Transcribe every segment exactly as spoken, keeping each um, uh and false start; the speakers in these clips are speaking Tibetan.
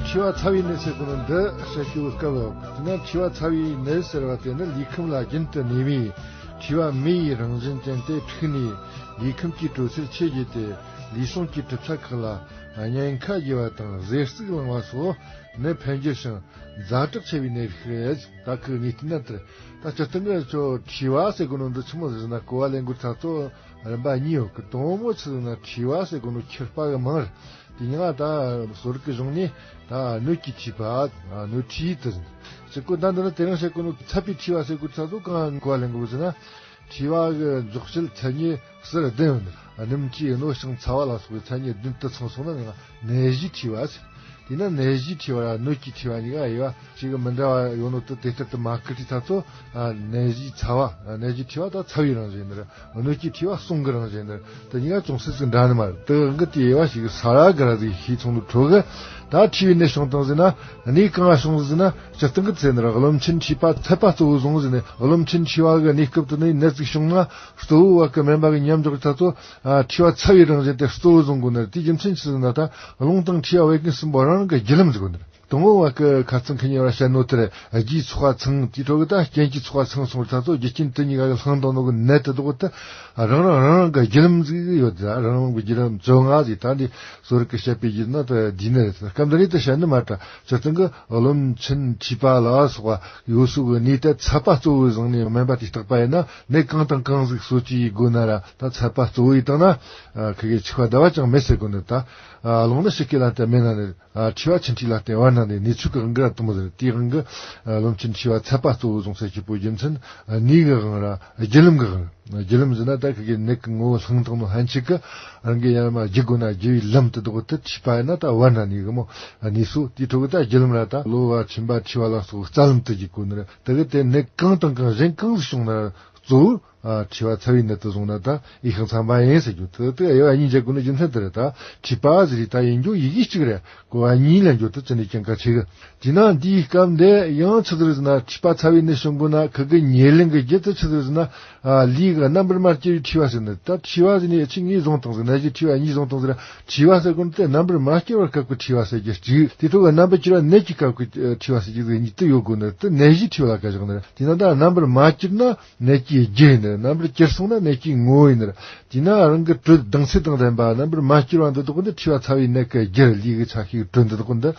མཁྲིས་པ་ཚ་བའི་ནད་ཟེར་གོ་ནོ་འདི་བཤད་རྒྱུ་སྐབས་ཡོད། དེ་ན་མཁྲིས་པ་ཚ་བའི་ནད་ཟེར་བ་དེ་ནི་ལུས་ཁམས་ལ་རྒྱུན་དུ་གནས་པའི་མཁྲིས་པ་མེ་ཡི་རང་བཞིན་ཅན་དེ་འཁྲུགས་ནས་ལུས་ཁམས་ཀྱི་དྲོད་ཚད་ཆེར་རྒྱས་ཏེ་ལུས་ཟུངས་ཀྱི་གྲུབ་ཆ་ཁག་ལ་གཉན་ཁ་རྒྱས་པ་དང་ཟས་རྩུབ་ལངས་པ་སོགས་ནད་འཕེལ་འགྱུར་ཞིང་ཛ་དྲག་ཆེ་བའི་ནད་རིགས་རེད། ད་ཁོའི་ངེས་གཏན་ན་དེར་ད་སྤྱིར་བཏང་གི་ཆོ་མཁྲིས་པ་ཟེར་གོ་ནོ་འདི་ཆི་མོ་ཟེར་ན་གོ་བ་ལེན་དགོས་ཚ་ཚོ་རིམ་པ་གཉིས་ཡོད་གི། དང་པོ་ཆི་ཟེར་ན་མཁྲིས་པ་ཟེར་གོ་ནོ་མཁྲིས་པ་གི་མིང་རེད། དེ་ཉིད་ད་གསོ་རིག་གི་གཞུང་ནས་ད་སྣོད་ཀྱི་མཁྲིས་པ། སྣོད་མཁྲིས་དེ་ཟེར། ཅི་གོ་ད་འདི་ནི་དེ་རིང་བཤད་གོ་ནོ་ཚད་པའི་མཁྲིས་པ་ཟེར་གོ་ཚ་ཚོ་གང་གོ་བ་ལེན་དགོས་ཟེར་ན། མཁྲིས་པ་གི་འཇོག་བྱེད་མཚན་ཉིད་ཟུར་བདུན་ཡོད་ནི། སྣུམ་མཁྲིས་རྣོ་ཞིང་ཚ་བ་ལ་སོགས་པའི་མཚན་ཉིད་བདུན་དུ་ཚང་སོང་ན་ནད་གཞིའི་མཁྲིས་པ་ཟེར། དེས་ན་ནད་གཞིའི་མཁྲིས་པ་ར་སྣོད་ཀྱི་མཁྲིས་པ་གཉིས་ཀ་དབྱེ་བ་ཞིག་མི་འདྲ་བ་ཡོད་ནོ་དེ་དེ་ལྟར་དུ་མ་བཀོད་དུས་ད་ཚོ་ནད་གཞིའི་ཚ་བ། ནད་གཞིའི་མཁྲིས་པ་ད་ཚ་བའི་རང་བཞིན་ནི་རེད། སྣོད་ཀྱི་མཁྲིས་པ་བསུང་གི་རང་བཞིན་ནི་རེད། དེ་གཉིས་ཀ་ཅུང་ཟད་ཅིག་འདྲ་ནི་མ་རེད། དེ་གི་དེ་དབྱེ་བ་ཞིག་ས་ར་ག་ར་ཟིག་ཤེས་ཚོང་ལུགས་ཁྲོད་གི་ད་མཁྲིས་པའི་ནད་བྱུང་དང་ཟེར་ན་གནས་གང་ང་བྱུང་ཟེར་ན། སྤྱིར་བཏང་གི་ཚེ་ནི་རློམ་ཆེན་མཁྲིས་པ་ཚད་པ་གཙོ་བོ་བཟུང་ཟེར་ནས། རློམ་ཆེན་མཁྲིས་པ་གི་གནས་སྐབས་དེ་ནི་ནད་ཅིག་བྱུང་ན་གཙོ་བོ་བ་གི་སྨན་པ་གི་མཉམ་འཇོག་ད་ཚོ་མཁྲིས་པ་ཚ་བའི་རང་བཞིན་དེ་གཙོ་བོ་བཟུང་དགོས་ནི་རེད། དེའི་རྒྱུ་མཚན་ཅི་ཟེར་ན་ད་རླུང་དང་མཁྲིས་པ་བད་ཀན་གསུམ་པོ་རང་རང་གི་རྒྱུ་ལམ་ཟེར་གོ་ནི་རེད། དང་པོ་བ་གི་ཁ་རྩང་ཁ་ཉེ་བར་བཤད་ནོ་དེ་རེད། རྒྱུའི་ཚོགས་པ་ཚང་དེའི་ཁྲོད་གི་ད་རྐྱེན་གྱི་ཚོགས་པ་ཚང་སོང་བར་ད་ཚོ་རྒྱུ་རྐྱེན་དེ་གཉིས་ཀ་གི་ལྷང་དང་ནོ་གི་ནད་དེ་དག་དེ་རང་རང་རང་རང་གི་རྒྱུ་ལམ་ཟིག་ཡོད་དེ། རང་རང་གི་རྒྱུ་ལམ་བཅོ་ལྔ་ཟིག་ད་འདི་གསོ་རིག་གི་བཤད་པའི་རྒྱུ་ན་དེ་འདི་ནི་རེད། སྐབས་འདི་རེད་དེ་བཤད་ནི་མ་ད་སྤྱིར་བཏང་གི་རློམ་ཆེན་མཁྲིས་པ་ལ་སོགས་པ་ཡོད་སོ་གི་ནད་དེ་ཚད་པ་གཙོ་བོ་བཟུང་ནས་སྨན་པ་དེས་བརྟག་པ་ཡིན་ན་ནད་གང་དང་གང་ཟིག་གསོ་བཅོས་ཡེད་དགོས་ན་ར་ད་ཚད་པ་གཙོ་བོ་ཡེད་བཏང་ན་ཁི་གེ་འཆི་བ་འདའ་བ་ཅང་མེད་ཟེར་གོ་ནི། ད་རླུང་ནི་ཕྱི་སྐྱེ་ལ་བརྟེན་མེད་ན་ནི། མཁྲིས་པ་ཆུ་མཁྲིས་ལ་བརྟེན་བར་སྣང་ནས་ནུས་ཚོད་ཀྱི་དབང་གིས་དུ་མ་ཟེར། དེའི་དབང་གིས་རློམ་ཆེན་མཁྲིས་པ་ཚད་པ་གཙོ་བོ་བཟུང་ཟེར་གྱི་པོ་རྒྱུ་མཚན་ནུས་ཀྱི་དབང་ར་རྒྱུ་ལམ་གྱི་དབང་། རྒྱུ་ལམ་ཟེར་ན་ད་ཁི་གེ་ནད་ཀྱི་ངོ་བོ་ལྷང་དང་ནོ་ལྷན་ཅིག་གི་རང་གི་ཡར་མར་རྒྱུ་དགོས་ན་རྒྱུ་བའི་ལམ་དེ་དག་དེ་མཁྲིས་པ་ཡིན་ན་ད་བར་སྣང་ནས་གི་མོ་ནུས་སོ། དེའི་ཁྲོད་ཀྱི་ད་རྒྱུ་ལམ་ར་ད་གློ་བ་མཆིན་པ་མཁྲིས་པ་ལ་སོགས་རྩ་ལམ་དུ་རྒྱུ་དགོས་ནི་རེད། དེ་གི་དེ་ནད་གང་དང་གང་གཞན་གང་ཟིག་བྱུང་ན་གཙོ་བོ། ཨ། མཁྲིས་པ་ཚ་བའི་ནད་དུ་བཟུང་ན་ད་ཡིད་ཤིང་ཚང་པ་ཡིན་ཟེར་རྒྱུ་དེ་དེ་དབྱེ་བ་གཉིས་འཇལ་དགོས་ནི་རྒྱུ་མཚན་དེ་རེད། ད་མཁྲིས་པ་ཟེར་རེད་ད་ཡིན་རྒྱུ་ཡི་གེ་གཅིག་རེད། གོ་བ་གཉིས་ལེན་རྒྱུ་དེ་ཅི་ནས་ཀྱང་གལ་ཆེ་གི། དེས་ན་འདིའི་སྐབས་འདི་ཡང་ཆི་ཟིག་རེད་ཟེར་ན་མཁྲིས་པ་ཚ་བའི་ནད་བྱུང་དགོས་ན་ཁི་གི་ཉེར་ལེན་གི་རྒྱུ་དེ་ཆི་ཟིག་རེད་ཟེར་ན། ཨ། ལུས་གི་རྣམ་པར་མ་སྐྱེ་བའི་མཁྲིས་པ་ཟེར་ནི། ད་མཁྲིས་པ་ཟེར་ནི་ཡ་ཆི་གཉིས་བཟུང་དང་ཟེར་ན་གི་མཁྲིས་པ་གཉིས་བཟུང་དང་ཟེར་ན། མཁྲིས་པ་ཟེར་གོ་ནི་དེ་རྣམ་པར་མ་སྐྱེ་བར་སྐབས་ཀྱི་མཁྲིས་པ་ཟེར་རྒྱུ་གཅིག་དེ་ཐོག་གི་རྣམ་པར་གྱུར་པ་ནད་ཀྱི་སྐབས་ཀྱི་མཁྲིས་པ་ཟེར་རྒྱུ་ཟེར་གཉིས་དེ་ཡོད་དགོས་ནི་དེ་ནད་གཞིའི་མཁྲིས་པ་ལ་ག་བཞག་ནི་རེད། དེས་ན་ད་རྣམ་པར་མ་གྱུར་ན། ནད་ཀྱི་རྒྱུ་ཡིན་ནི། རྣམ་པར་གྱུར་སོང་ན་ནད་ཀྱི་ངོ་བོ་ཡིན་ནི། དེས་ན་རང་གི་དྲོད་ལྡང་ཚད་དང་ལྡན་པ་རྣམ་པར་མ་གྱུར་བ་འདི་དག་འདི་མཁྲིས་པ་ཚ་བའི་ནད་ཀྱི་རྒྱུ། ལུས་ཀྱི་ཆ་ཤས་ཀྱི་དྲོད་འདི་དག་འདི་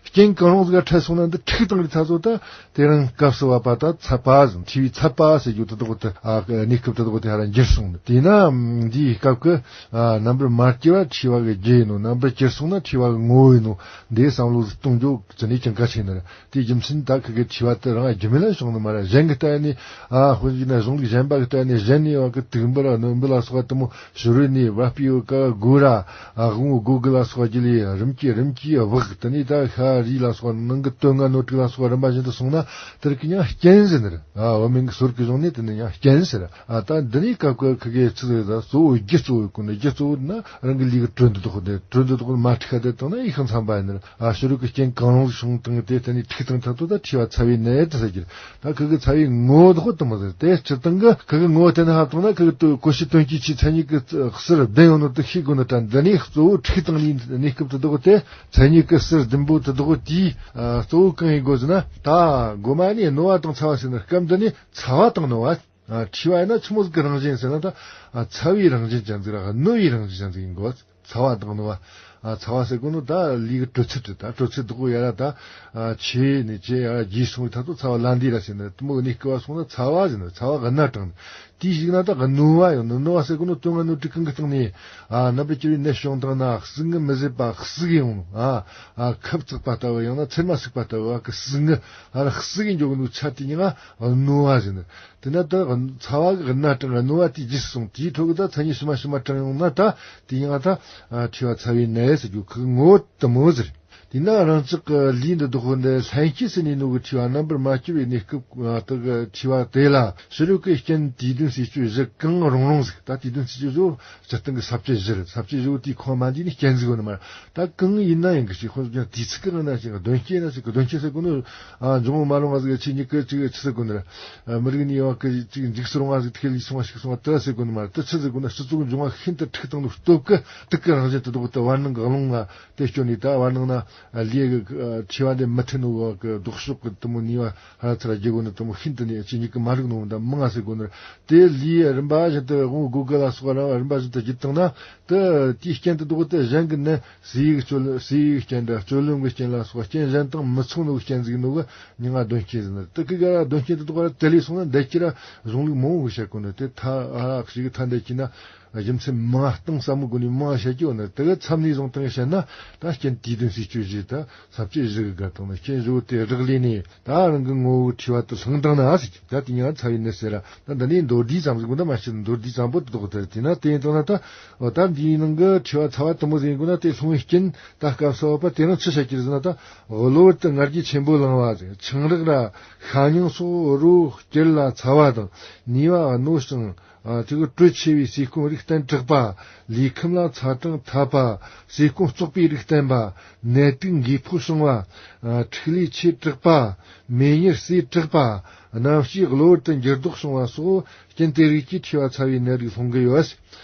རྐྱེན་གང་རུང་ཟིག་ག་འཕྲད་སོང་ན་འདི་འཁྲུགས་བཏང་གི་ཚ་ཚོ་ད་དེ་རིང་སྐབས་སུ་བབ་པ་ད་ཚད་པ་ཟིན་མཁྲིས་པའི་ཚད་པ་ཟེར་རྒྱུ་འདི་དག་འདི་ཨ་གནས་སྐབས་འདི་དག་འདི་ཧ་ར་འགྱུར་སོང་ནི། དེས་ན་འདིའི་སྐབས་ཀྱི་ཨ་རྣམ་པར་མ་གྱུར་བ་མཁྲིས་པ་གི་རྒྱུ་ཡིན་ནོ། རྣམ་པར་གྱུར་སོང་ན་མཁྲིས་པ་གི་ངོ་བོ་ཡིན་ནོ། འདི་བསམ་བློ་ཟིག་གཏོང་རྒྱུ་ཅི་ནས་ཀྱང་གལ་ཆེ་ནི་རེད། དེའི་རྒྱུ་མཚན་ད་ཁི་གེ་མཁྲིས་པ་དེ་རང་རྒྱུ་མེད་ལ་བྱུང་ནི་མ་རེད། གཞན་གྱི་ལྟ་ནས་ཨ་དཔེར་བརྗོད་ན་གཞུང་ལུགས་གཞན་པ་གི་ལྟ་ནས་གཞན་ནས་བ་གི་དུག་འབུད་ར་སྣོད་འབུད་ལ་སོགས་པ་དེ་མོ་ཕྱི་རོལ་ནས་བ་སྤུའི་ཡོད་ཀ་དགོས་ར་ཨ་དབང་བོ་དགོས་གི་ལ་སོགས་པ་རྒྱུ་ལས་རིམ་གྱིས་རིམ་གྱིས་བག་དེ་ནས་ད་ཤ་རུས་ལ་སོགས་པ་ནང་གི་དོན་ལྔ་སྣོད་དྲུག་ལ་སོགས་པ་རིམ་པ་བཞིན་དུ་སོང་ན་དེར་གི་ཉང་རྐྱེན་ཟེར་ནི་རེད། ཨ་བོད་སྨན་གྱི་གསོ་རིག་གི་གཞུང་ནས་དེ་ནི་ཉང་རྐྱེན་ཟེར། ཨ་ད་འདི་ནས་སྐབས་ཀྱི་ཁི་གེ་ཆི་ཟེར་ད་གཙོ་བོ་རྒྱུ་གཙོ་བོ་ཡོད་གོ་ནི། རྒྱུ་གཙོ་བོ་ན་རང་གི་ལུས་ཀྱི་དྲོད་འདི་དག་དེ་དྲོད་འདི་དག་མ་འཁྲུགས་ཁ་དེ་བཏང་ན་ཡིད་ཤིང་ཚང་པ་ཡིན་ནི་རེད། ཨ་ཕྱི་རོལ་གྱི་རྐྱེན་གང་རུང་བྱུང་བཏང་དེ་དེ་ནས་འཁྲུགས་བཏང་ཐབས་དུ་ད་མཁྲིས་པ་ཚ་བའི་ནད་དུ་ཟེར་གྱི་རེད། ད་ཁི་གི་ཚ་བའི་ངོ་བོ་དག་དུ་མ་ཟེར་དེ་སྤྱིར་བཏང་གི་ཁི་གི་ངོ་བོ་དེ་ནས་ཧ་བཏང་ན་ཁི་གི་དུ་ཀུ་ཤུ་དོན་གྱི་ཆེ་མཚན་ཉིད་ཀྱི་གསེར་ལྡན་ཡོད་ནོ་དུ་ཤེས་དགོས་ནི། ད་འདི་ནས་གཙོ་བོ་འཁྲུགས་བཏང་ནས་གནས་སྐབས་དུ་དག་དེ་མཚན་ཉིད་ཀྱི་གསེར་ལྡན་པོ་དུ་དག་དེའི་གཙོ་བོ་གང་ཡིན་དགོས་ཟེར་ན། ད་འགོ་མ་ནས་རྣོ་བ་དང་ཚ་བ་ཟེར་ན་སྐབས་འདི་ནས་ཚ་བ་དང་རྣོ་བ། ཨ་མཁྲིས་པ་ཡིན་ན་ཆི་མོ་ཟིག་གི་རང་བཞིན་ཟེར་ན་ད་ཨ་ཚ་བའི་རང་བཞིན་ཅན་ཟིག་ར་རྣོ་བའི་རང་བཞིན་ཅན་ཟིག་ཡིན་དགོས། ཚ་བ་དང་རྣོ་བ། ཨ་ཚ་བ་ཟེར་གོ་ནོ་ད་ལུས་ཀྱི་དྲོད་ཚད་རེད། ད་དྲོད་ཚད་དག་གོ་ཡ་ར་ད་ཨ་ཆེ་ནས་ཆེ་ཡ་ར་རྒྱས་སོང་བའི་ཐ་ཚོ་ཚ་བ་ལ་འདི་ར་ཟེར་ནས་དུ་མོ་གནས་སྐབས་བ་སོང་ན་ཚ་བ་ཟེར་ནས་ཚ་བ་གི་སྣ་དྲངས་ནས་དེའི་ཞིག་ན་ད་རྣོ་བ་ཡང་ན་རྣོ་བ་ཟེར་གོ་ནོ་དོན་ལྔ་སྣོད་དྲུག་གང་གི་སྟེང་ནས་ཨ་རྣམ་པར་གྱུར་པའི་ནད་བྱུང་དང་ན་ཟུག་རྔུ་མི་བཟད་པ་ཟུག་ཡོང་ནོ། ཨ་ཨ་ཁབ་ཚིག་པ་ལྟ་བུ་ཡང་ན་ཚེར་མ་ཟུག་པ་ལྟ་བུ་ཨ་གི་ཟུག་རྔུ་ཨ་ར་ཟུག་གི་འཇོག་གི་ནོ་ཆ་དེ་ཉིད་ང་རྣོ་བ་ཟེར་ནས། དེ་ན་ད་ཚ་བ་གི་སྣ་དྲངས་རྣོ་བ་དེ་རྒྱས་སོང་། དེའི་ཁྲོད་ཀྱི་ད་མཚན་ཉིད་ཕྱི་མ་ཕྱི་མ་དྲངས་ཡོང་ན་ད་དེ་ཡང་ད་མཁྲིས་པ་ཚ་བའི་ནད་ཟེར་རྒྱུ་ཁོ་ངོ་བོ་དུ་མོ་ཟེར། དེ་ན་རང་ཅག་གི་ལུས་འདི་དག་འདི་ལྷན་སྐྱེས་སུ་གནས་ནོ་གི་མཁྲིས་པ་རྣམ་པར་མ་སྐྱུར་བའི་གནས་སྐབས་དག་གི་མཁྲིས་པ་དེ་ལ་ཕྱི་རོལ་གྱི་རྐྱེན་དུས་གདོན་ཟས་སྤྱོད་བཞི་གང་རུང་རུང་ཟིག་ད་དུས་གདོན་ཟས་སྤྱོད་བཟོ་སྤྱིར་བཏང་གི་ས་བཅད་བཞི་རེད། ས་བཅད་བཞི་བོ་དེའི་ཁོངས་མ་འདུས་ནས་རྐྱེན་ཟིག་ཡོད་ནི་མ་རེད། ད་གང་ཡིན་ན་ཡང་གི་ཞིག་ཁོ་ཚོ་ཀྱང་དུས་ཚིགས་ཀྱི་ནང་ན་ཞིག་གདོན་སྐྱེས་ན་ཞིག་གདོན་སྐྱེས་ཟེར་གོ་ནོ། ཨ་འབྱུང་བ་མ་ལོང་བ་ཟིག་ཆེ་ཉིད་ཀྱི་ཅིག་ཆི་ཟེར་གོ་ནི་རེད། ཨ་མི་རིགས་ནི་ཡང་གི་ཅིག་འཇིགས་སུ་རུང་བ་ཟིག་ཐིག་ལེ་སོང་བ་ཞིག་སོང་བ་དེ་ཟེར་གོ་ནི་མ་རེད། དེ་ཆི་ཟེར་གོ་ན་སྤྱི་ཚོགས་འབྱུང་བ་ཤིན་ཏུ་འཁྲུགས་བཏང་ནོ་སྟོབས་ཀྱི་དུག་གི་རང་བཞིན་དུ་དོག་ཏུ་བར་སྣང་གི་རླུང་ལ་དེ་སྐྱོན་ནས་ད་བར་སྣང་ན་ ལུས་ཀྱི་མཁྲིས་པ་འདི་མི་མཐུན་ནོ་གི་ལྡོག་ཕྱོགས་ཀྱི་དེ་མོ་ནུས་པ་ཧ་ཚར་རྒྱུ་གོ་ནི་དེ་མོ་ཤིན་ཏུ་ནས་ཅི་མྱིག་གི་མ་རིག་ནོ་འདྲ་མང་ཟེར་གོ་ནི། དེ་ལུས་རིམ་པ་བཞིན་དུ་དབང་དགུ་དགུ་ལ་སོགས་ར་རིམ་པ་བཞིན་དུ་བརྒྱུད་བཏང་ན། དེ་དེའི་རྐྱེན་དུ་ལྡོག་སྟེ་གཞན་གྱི་ནད་ཟས་ཡིག་སྤྱོད་ཟས་ཡིག་རྐྱེན་འདྲ་སྤྱོད་ལམ་གྱི་རྐྱེན་ལ་སོགས་རྐྱེན་གཞན་དང་མི་མཚུངས་ནོ་གི་རྐྱེན་ཟིག་ནོ་གི་མྱིང་ང་གདོན་རྐྱེན་ཟེར་ནི། དེ་གི་ག་ར་གདོན་རྐྱེན་དུ་ལྡོག་པ་དེ་ལས་སོང་ན་འདས་ཀྱི་ར་གཞུང་ལུགས་མང་བོ་གི་བཤད་གོ་ནི། དེ་ཐ་ཨ་རག་ཞིག་ཐ་འདས་ཀྱི་ན། རྒྱུ་མཚན་མང་གཏིང་ཟབ་མོ་སྒོ་ནས་མང་བཤད་ཀྱི་ཡོད་ན། དེ་གི་མཚམས་ནས་བཟུང་སྟེ་བཤད་ན་ད་རྐྱེན་དེའི་དོན་སྲིད་སྤྱོད་བཞི་དང་ས་བཅད་བཞི་གི་དགར་བཏང་ན། རྐྱེན་བཞི་བོ་དེ་རག་ལས་ནས་ད་རང་གི་ངོ་བོའི་མཁྲིས་པ་དེ་བསླངས་བཏང་ན་ཟེར་གྱི། ད་དེ་ཉིད་ཚ་བའི་ནད་ཟེར་ར། ད་འདི་ནས་མདོར་བསྡུས་ཙམ་ཟིག་གོ་ན་མ་བཤད། མདོར་བསྡུས་ཙམ་པོ་དེ་ལྡོག་དེ་དེས་ན་དེ་ཡིན་དང་ན་ད། འོ་ད་འདིའི་ནང་གི་མཁྲིས་པ་ཚ་བ་དེ་མོ་ཟིག་ཡིན་དགོས་ན་དེ་སློང་བའི་རྐྱེན་ད་སྐབས་སུ་བབ་པ་དེ་རང་ཆི་བཤད་ཀྱི་རེད་ཟེར་ན། ད་གློ་བུར་དུ་ང་རྒྱལ་ཆེན་པོ་ལངས་པ་ཟེར། ཆང་རག་ར་ཤ་ཉུང་སོགས་རོ་སྐྱེར་ལ་ཚ་བ་དང་ནུས་པ་རྣོ་ཞིང་། ཨ། དེ་གི་དྲོད་ཆེ་བའི་ཟས་སྐོམ་རིགས་བསྟེན་དྲགས་པ། ལུས་ཁམས་ལ་ཚ་གྲང་འཐབ་པ། ཟས་སྐོམ་བཙོག་པའི་རིགས་བསྟེན་པ། ནད་དུག་འགོས་ཕོག་བྱུང་བ། ཨ། འཁྲུག་ལས་ཆེ་དྲགས་པ། མེ་མྱུར་ཟས་དྲགས་པ། གནམ་གཤིས་གློ་བུར་དུ་འགྱུར་ལྡོག་བྱུང་བ་སོགས་རྐྱེན་དེ་རིགས་ཀྱིས་མཁྲིས་པ་ཚ་བའི་ནད་རིགས་སློང་གི་ཡོད།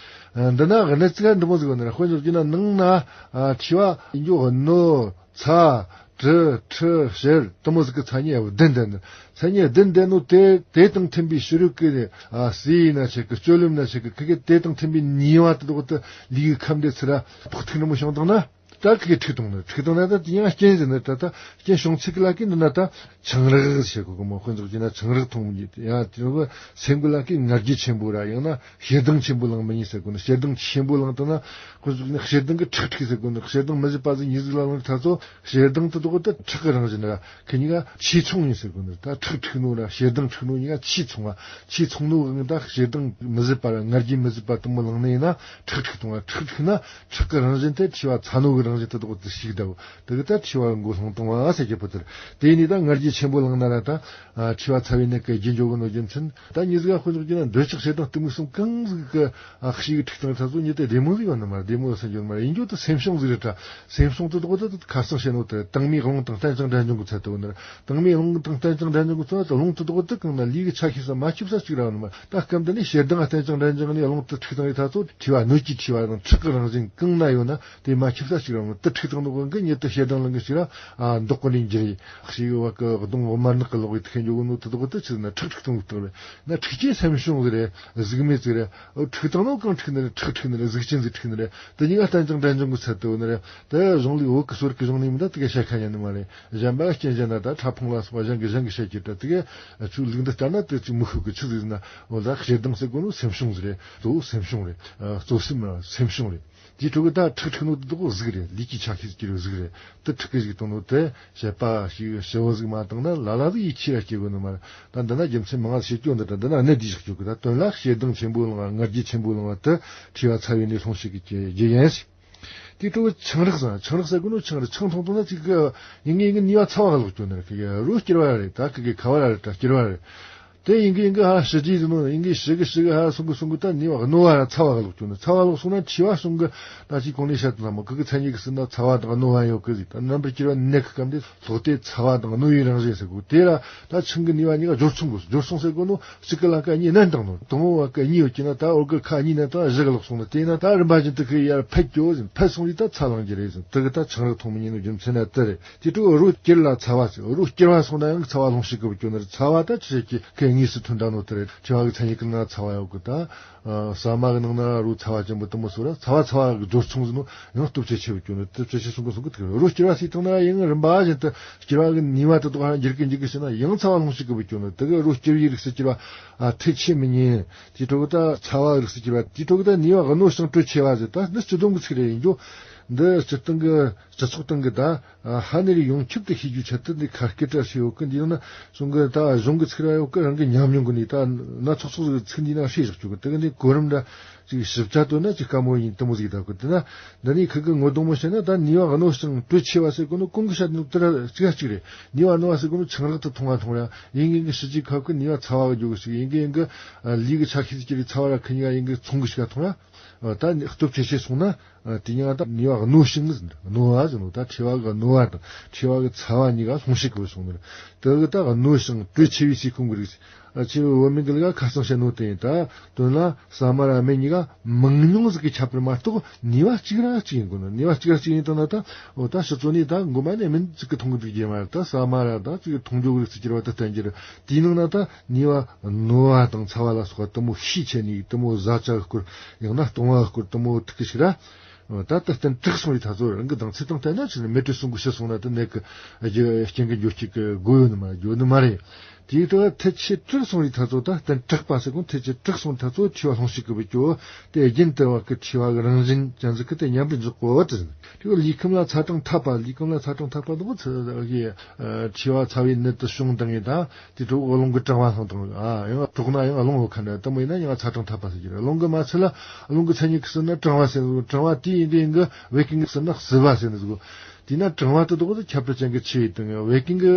ཨ། འདི་ན་གནད་ཚིག་འདི་མོ་ཟིག་ཡོད་ནི་རེད། དཔེ་འཇོག་རྒྱུ་ན་ནང་ན། ཨ། མཁྲིས་པ་ཡིན་རྒྱུ་རྣོ། ཚ། དྲི། མཁྲིས། གཤེར། དེ་མོ་ཟིག་གི་མཚན་ཉིད་བདུན་ལྡན་ནི། མཚན་ཉིད་བདུན་ལྡན་ནོ་དེ་དེ་དང་མཐུན་པའི་ཕྱི་རོལ་གྱི། ཨ། ཟས་ཡིན་ན་ཆེ་གི། སྤྱོད་ལམ་ན་ཆེ་གི། ཁི་གི་དེ་དང་མཐུན་པའི་ནུས་པ་དེ་དག་དེ་ལུས་ཀྱི་ཁམས་འདི་ཚུར་ར་ཕོག་ཐུག་ནི་མོ་བྱུང་བཏང་ན། ད་ཁི་གི་འཁྲུག་བཏང་ནི། འཁྲུག་བཏང་ན་ད་དེ་ཡང་རྐྱེན་ཟེར་ནི། ད་ད་རྐྱེན་བྱུང་ཚུལ་གྱི་ལ་ཀི་འདི་ན་ད་ཆང་རག་ཟེར་གོ་གི་མོ། དཔེ་འཇོག་རྒྱུ་ན་ཆང་རག་འཐུང་མི་ཉན། ཡང་དེ་གི་སེམས་ཀྱི་ལ་ཀི་ང་རྒྱལ་ཆེན་པོ་ར། ཡང་ན་ཞེ་སྡང་ཆེན་པོ་ལངས་མི་ཉན་ཟེར་གོ་ནི། ཞེ་སྡང་ཆེན་པོ་ལངས་བཏང་ན། དཔེ་འཇོག་རྒྱུ་ན་ཞེ་སྡང་གི་ཁྲག་འཁྲུག་ཟེར་གོ་ནི། ཞེ་སྡང་མི་བཟོད་པ་ཟིག་ཉིད་ཟིག་ལ་ལངས་ཐ་ཚོ། ཞེ་སྡང་དེ་དག་དེ་ཁྲག་གི་རང་བཞིན་ར། ཁི་གཉིས་ཀ་ཆོས་མཚུངས་ཡིན་ཟེར་གོ་ནི། ད་ཁྲག་འཁྲུག་ནོ་ར་ཞེ་སྡང་འཁྲུག་ནོ་གཉིས་ཀ་ཆོས་མཚུངས་པ། ཆོས་མཚུངས་ནོ་གི་ད་ཞེ་སྡང་མི་བཟོད་པ་ར་ང་རྒྱལ་མི་བཟོད་པ་དེ་མོ་ལངས་ནི་ཡིན་ན་ཁྲག་འཁྲུག་བཏང་བ། ཁྲག་འཁྲུག་ན་ཁྲག་གི་རང་བཞིན་དེ་མཁྲིས་པ་ཚ་ནོ་གི་རང་བཞིན་དེ་དག་དེ་ཞིག་གདའ་བོ། དེ་གི་ད་མཁྲིས་པ་མགོ་སློང་བཏང་བ་ཟེར་རྒྱུ་པོ་དེ་རེད། དེ་ནས་ད་ང་རྒྱལ་ཆེན་པོ་ལངས་ན་ར་ད། ཨ། མཁྲིས་པ་ཚ་བའི་ནད་ཀྱི་རྒྱུ་འཇོག་གི་ནོ་རྒྱུ་མཚན། ད་མྱི་ཟིག་ག་དཔེ་འཇོག་རྒྱུ་ན་འདོད་ཆགས་ཞེ་སྡང་གཏི་མུག་གསུམ་གང་ཟིག་གི། ཨ། ཞིག་གི་འཁྲུག་བཏང་ཐ་ཚོ་ཉིད་དེ་བདེ་མོ་ཟིག་ཡོད་ནི་མ་རེད། བདེ་མོ་ཟེར་རྒྱུ་མ་རེད། ཡིན་རྒྱུ་དེ་སེམས་བྱུང་ཟིག་རེད་དྲ། སེམས་བྱུང་དེ་དག་དེ་ཁ་སང་བཤད་ནོ་དེ་རེད། དྭངས་མའི་རླུང་དང་རྟེན་ཅིང་འབྲེལ་འབྱུང་གི་ཚད་དེ་བོ་ནི་རེད། དྭངས་མའི་རླུང་དང་རྟེན་ཅིང་འབྲེལ་འབྱུང་གི་ཚད་དེ། རླུང་དེ་དག་དེ་གང་ན་ལུས་ཀྱི་ཆ་ཤས་སུ་མ་ཁྱབ་ས་ཅིག་ར་ཡོད་ནི་མ་རེད། ད་སྐབས་འདི་ནས་ཞེ་སྡང་རྟེན་ཅིང་འབྲེལ་འབྱུང་ནས་རླུང་དེ་འཁྲུག་བཏང་ཡོད་ཐ་ཚོ། མཁྲིས་པ་སྣོད་ཀྱི་མཁྲིས་པ་དང་ཁྲག་གི་རང་བཞིན་གང་ན་ཡོད་ན་དེ་མ་ཁྱབ་ས་ཅིག་ར་ཡོད་ནི། དེ་འཁྲུག་བཏང་ནོ་གང་གི་ཉིད་དེ་ཞེ་སྡང་ལངས་གི་ཅིག་ར། ཨ། མདོག་ཀུན་ནས་འགྱུར་ཡི། ཞིག་བ་གི་གདོང་དམར་ནག་གི་ལོག་གི་ཐིག་འཇོག་གི་ནོ་དེ་དག་དེ་ཆི་ཟེར་ན་ཁྲག་འཁྲུག་བཏང་གི་རེད། ན་འཁྲུག་རྐྱེན་སེམས་བྱུང་ཟིག་རེད། གཟུགས་མེད་ཟིག་རེད། འཁྲུག་བཏང་ནོ་གང་འཁྲུག་ནི་རེད། ཁྲག་འཁྲུག་ནི་རེད། གཟུགས་ཅན་ཟིག་འཁྲུག་ནི་རེད། དེ་གཉིས་ཀ་རྟེན་ཅིང་འབྲེལ་འབྱུང་གི་ཚད་དེ་བོ་ནི་རེད། དེ་གཞུང་ལུགས་བོད་ཀྱི་སྲོལ་གྱི་གཞུང་ནས་མི་འདྲ་དེ་ག་བཤད་ཁ་ཉན་ནི་མ་རེད། གཞན་པ་རྐྱེན་གཞན་ན་ད་ཕྲ་ཕུང་ལ་སོགས་པ་གཞན་གྱི་གཞན་གྱི་བཤད་རྒྱུ་ད་དེ་ག་ཆོས་ལུགས་འདི་ལྟར་ན་དེ་ཅིག་མི་ཤོད་གི། ཆི་ཟིག་ཟེར་ན་འོ་ད་ཞེ་སྡང་ཟེར་གོ་ནོ་སེམས་བྱུང་ཟིག་རེད། གཙོ་བོ་སེམས་བྱུང་རེད། གཙོ་སེམས་ར་སེམས་བྱུང་རེད། དེའི་ཁྲོད་ཀྱི་ད་ཁྲག་འཁྲུག་ནོ་དེ་དག་གཟུགས་རེད། ལུས་ཀྱི་ཆ་ཤས་ཀྱི་གཟུགས་རེད། དེ་ཁྲག་གི་ཞིག་བཏང་ནོ་དེ་བཤད་པ་ཞིག་ཞི་བོ་ཟིག་མ་བཏང་ན་ལ་ལ་ཟིག་ཡིད་ཆེས་ར་སྐྱེ་གོ་ནི་མ་རེད། ད་འདི་ན་རྒྱུ་མཚན་མང་ང་བཤད་རྒྱུ་འདི་ད་འདི་ན་གནད་འདི་བཞག་རྒྱུ་གི། ད་དོན་ལ་ཞེ་སྡང་ཆེན་པོ་ལངས་པ། ང་རྒྱལ་ཆེན་པོ་ལངས་པ་དེ་མཁྲིས་པ་ཚ་བའི་ནད་སློང་བྱེད་ཀྱི་རྒྱུ་ཡིན། དེའི་ཁྲོད་ཆང་རག་ཟེར། ཆང་རག་ཟེར་གོ་ནོ་ཆང་རེད། ཆང་འཐུང་བཏང་ན་ཅིག་གི་ཡིན་གི་ཡིན་གི་ནུས་པ་ཚ་བ་ག་ལོག་རྒྱུ་ནི་རེད། ཁི་གི་རོ་སྐྱུར་བ་རེད། ད་ཁི་གི་ཁ་བ་ར་རེད། ད་སྐྱུར་བ་རེད། དེ་ཡིན་གི་ཡིན་གི་ཧ་ཞི་རྒྱུ་ཡིན་ནོ། ཡིན་གི་ཞི་གི་ཞི་གི་ཧ་སོང་གི་སོང་གི། ད་ནུས་པ་རྣོ་བ་ར་ཚ་བ་ག་ལོག་རྒྱུ་ནི། ཚ་བ་ལོག་སོང་ན་མཁྲིས་པ་སོང་གི། ད་ཅིག་གོང་ནས་བཤད་དང་མོ་ཁི་གི་མཚན་ཉིད་གི་ཟེར་ན་ཚ་བ་དང་རྣོ་བ་ཡོད་གི་ཟིག། ད་རྣམ་པར་སྐྱུར་བ་ནད་ཀྱི་སྐབས་འདི་ལྷོག་སྟེ་ཚ་བ་དང་རྣོ་བའི་རང་བཞིན་ཟེར་གོ། དེ་ར་ད་ཆང་གི་ནུས་པ་གཉིས་ཀ་སྦྱོར་ཚུགས་དགོས། སྦྱོར་ཚུགས་ཟེར་གོ་ནོ་གཅིག་གི་ལ་ཀ་གཉིས་བསྣན་བཏང་ནོ། དང་པོ་བ་ཀ་གཉིས་ཡོད་ཀྱི་ན་ད་འོག་གི་ཁ་གཉིས་བསྣན་བཏང་ན་བཞི་ག་ལོག་སོང་ནི། དེས་ན་ད་རིམ་པ་བཞིན་དུ་ཁི་ཡར་འཕེལ་རྒྱུ་ཟིན། འཕེལ་སོང་རིགས་ད་ཚ་ལངས་རྒྱུ་རེད་ཟིན། དེ་གི་ད་ཆང་རག་འཐུང་མི་ཉན་ནོ་རྒྱུ་མཚན་ན་དེ་རེད། དེ་ཁྲོད་རོ་སྐྱུར་ལ་ཚ་བ་ཟེར། རོ་སྐྱུར་བ་སོང་ན་ཡང་ཚ་བ་སློང་བྱེད་གི་བུད་རྒྱུ་ནི་རེད། ཚ་བ་ད་ཅི་བྱེད་ཀྱི་ཁི་དངོས་སུ་ཐོན་ད་ནོ་དེ་རེད། མཁྲིས་པ་གི་མཚན་ཉིད་ཀྱི་ནང་ཚ་བ་ཡོད་གི། ད་ཨ་ཟ་མ་གི་ནང་ན་རོ་ཚ་བ་ཅན་པོ་དེ་མོ་སོ་ར་ཚ་བ་ཚ་བ་གི་སྦྱོར་ཚུགས་ཟིན་ནོ་ཡང་སྟོབས་ཆེ་ཆེ་བུད་རྒྱུ་ནི། སྟོབས་ཆེ་ཆེ་སོང་གི་སོང་གི། དེ་རོ་སྐྱུར་བ་སོས་བཏང་ན་ཡང་རིམ་པ་བཞིན་དུ་སྐྱུར་བ་གི་ནུས་པ་དེ་དག་ཧ་འགྱུར་གི་འཇུག་གི་ཟེར་ན་ཡང་ཚ་བ་སློང་བྱེད་གི་བུད་རྒྱུ་ནི། དེ་གི་རོ་སྐྱུར་བའི་རིགས་སུ་གྱུར་པ། ཨ། ཐིག་ཆེ་མི་ཉན། དེའི་ཁྲོད་ཀྱི་ད་ཚ་བ་རིགས་སུ་གྱུར་པ། དེའི་ཁྲོད་ཀྱི་ད་ནུས་པ་རྣོ་ཞིང་དྲོད་ཆེ་བ་ཟེར། ད་འདི་སྤྱི་སྡོམ་གྱི་ཚིག་རེ་ཡིན་རྒྱུ། འདི་སྤྱི་སྟེང་གི་སྤྱི་ཚོགས་སྟེང་གི་ད་ཧ་ནེ་རི་ཡོངས་ཁྱབ་ཏུ་ཤེས་རྒྱུའི་ཆེད་དུ་འདི་ཁ་སྐད་བཀྲ་ཤིས་ཡོད་གི། འདི་ཡང་ན་གཞུང་གི་ད་གཞུང་གི་ཚིག་ར་ཡོད་གི། རང་གི་ཉམས་མྱོང་གི་ནི་ད་སྣ་ཚོགས་ཚོགས་ཀྱི་ཚིག་འདི་ན་ཧྲིལ་བཞག་རྒྱུ་གི། དེ་གི་འདི་གོ་རིམ་འདྲ་ཅིག་ཞིབ་ཆ་བཏོན་ན་ཅིག་དཀའ་མོ་ཡིན། དེ་མོ་ཟིག་ད་གི། དེ་ན་འདི་ནི་ཁི་གི་ངོ་གདོང་མོ་བཤད་ན་ད་ནུས་པ་རྣོ་ཞིང་དྲོད་ཆེ་བ་ཟེར་གོ་ནོ་གོང་གི་བཤད་ནོ་དེ་ར་གཅིག་ག་གཅིག་རེད། ནུས་པ་རྣོ་བ་ཟེར་གོ་ནོ་ཆང་རག་ཏུ་འཐུང་བ་འཐུང་ར། ཡིན་གི་ཡིན་གི་ཕྱི་རྒྱུད་ཁབ་ཀྱི་ནུས་པ་ཚ་བ་གི་རྒྱུ་གི་ཞིག། ཡིན་གི་ཡིན་གི་ལུས་ཀྱི་ཆ་ཤས་ཀྱི་ཚ་བ་ར་ཁི་གཉིས་ཀ་ཡིན་གི་མཚུངས་གི་ཞིག་ག་འཐུང་ར། ད་སྟོབས་ཆེ་ཆེ་སོང་ན་དེ་གཉིས་ཀ་ད་ནུས་ རྣོ་ཞིང་ཟེར་ནོ། རྣོ་བ་ཟེར་ནོ། ད་མཁྲིས་པ་གི་རྣོ་བ་དང་མཁྲིས་པ་གི་ཚ་བ་གཉིས་ཀ་སློང་བྱེད་གི་བྱུང་ནོ། དེ་གི་ད་རྣོ་ཞིང་དྲོད་ཆེ་བའི་ཟས་སྐོམ་གི་རིགས། ཨ། ཆེ་བའི་བོད་སྨན་གི་ལུགས་ཁ་གསང་བཤད་ནོ་དེ་ཡིན། ད་དོན་ལ་ཟ་མ་ར་སྨན་གཉིས་ཀ་མང་ཉུང་ཟིག་གི་ཁྱད་པར་མ་གཏོགས་ནུས་པ་གཅིག་ར་གཅིག་ཡིན་དགོས་ནོ། ནུས་པ་གཅིག་ར་གཅིག་ཡིན་དང་ན་ད། འོ། ད་ཕྱི་ཚོ་ནས་ད་མགོ་མ་ནས་སྨན་ཟིག་གི་འཐུང་གི་འདུག་རྒྱུ་མ་རེད། ད་ཟ་མ་ར་ད་ཅིག་འཐུང་རྒྱུ་གི་རིགས་ཟིག་གྱུར་བ་ད་བསྟན་རྒྱུ་རེད། དེའི་ནང་ན་ད་ནུས་པ་རྣོ་བ་དང་ཚ་བ་ལ་སོགས་པ་དེ་མོ་ཤས་ཆེ་ནི་དེ་མོ་བཟའ་བཅའ་གི་སྐོར། ཡང་ན་བཏུང་བ་གི་སྐོར་དེ་མོ་ཐུག་གི་ཞིག་ར། ད་ལྟ་བསྟེན་དྲག་སོང་བའི་ཐ་ཚོ་རང་གི་སྡང་ཚིག་དང་བསྟན་ན་ཆི་ནི་མེ་དྲོད་སོང་གི་ཤི་སོང་ན་ད་ནད་ཀྱི་རྐྱེན་གྱི་འགྱུར་སྐྱེད་ཀྱི་སྒོ་ཡོད་ནི་མ་རེད། ཡོད་ནི་མ་རེད། དེའི་ཐོག་ཐལ་ཆེ་དྲག་སོང་བའི་ཐ་ཚོ་ད་བསྟེན་དྲག་པ་ཟེར་གོ་ནོ། ཐལ་ཆེ་དྲག་སོང་བའི་ཐ་ཚོ་མཁྲིས་པ་སློང་བྱེད་ཀྱི་བུ་ཅོ། དེ་རྒྱུན་དུ་བ་གི་མཁྲིས་པ་གི་རང་བཞིན་ཅན་ཟིག་གི་དེ་ཉམས་པར་འཇོག་གོ་བ་དེ་ཟིན། དེ་གི་ལུས་ཁམས་ལ་ཚ་གྲང་འཐབ་པ། ལུས་ཁམས་ལ་ཚ་གྲང་འཐབ་པ་དེ་གོ་ཚ་གི་མཁྲིས་པ་ཚ་བའི་ནད་དེ་བྱུང་དང་ངེ་ད། དེ་གྲོགས་རླུང་གི་གྲང་བ་སློང་དང་། ཨ། ཡང་གྲོགས་ན་ཡང་རླུང་བུ་ཁ་ན་དེ་མོ་ཡིན་ན་ཡང་ཚ་གྲང་འཐབ་པ་ཟེར་གྱི་རེད། རླུང་གི་མ་ཚད་ལ་རླུང་གི་མཚན་ཉིད་ཀྱི་ཟེར་ན་གྲང་བ་ཟེར་ནོ། གྲང་བ་དེ་ཡིན་དེ་ཡིན་གི་བད་ཀན་གྱི་ཟེར་ན་བསིལ་བ་ཟེར་ནི་ཟིག་གོ། དེས་ན་གྲང་བ་དེ་དག་ཏུ་ཁྱད་པར་ཅན་གྱི་ཆུ་ཡིས་དང་། བད་ཀན་གྱི་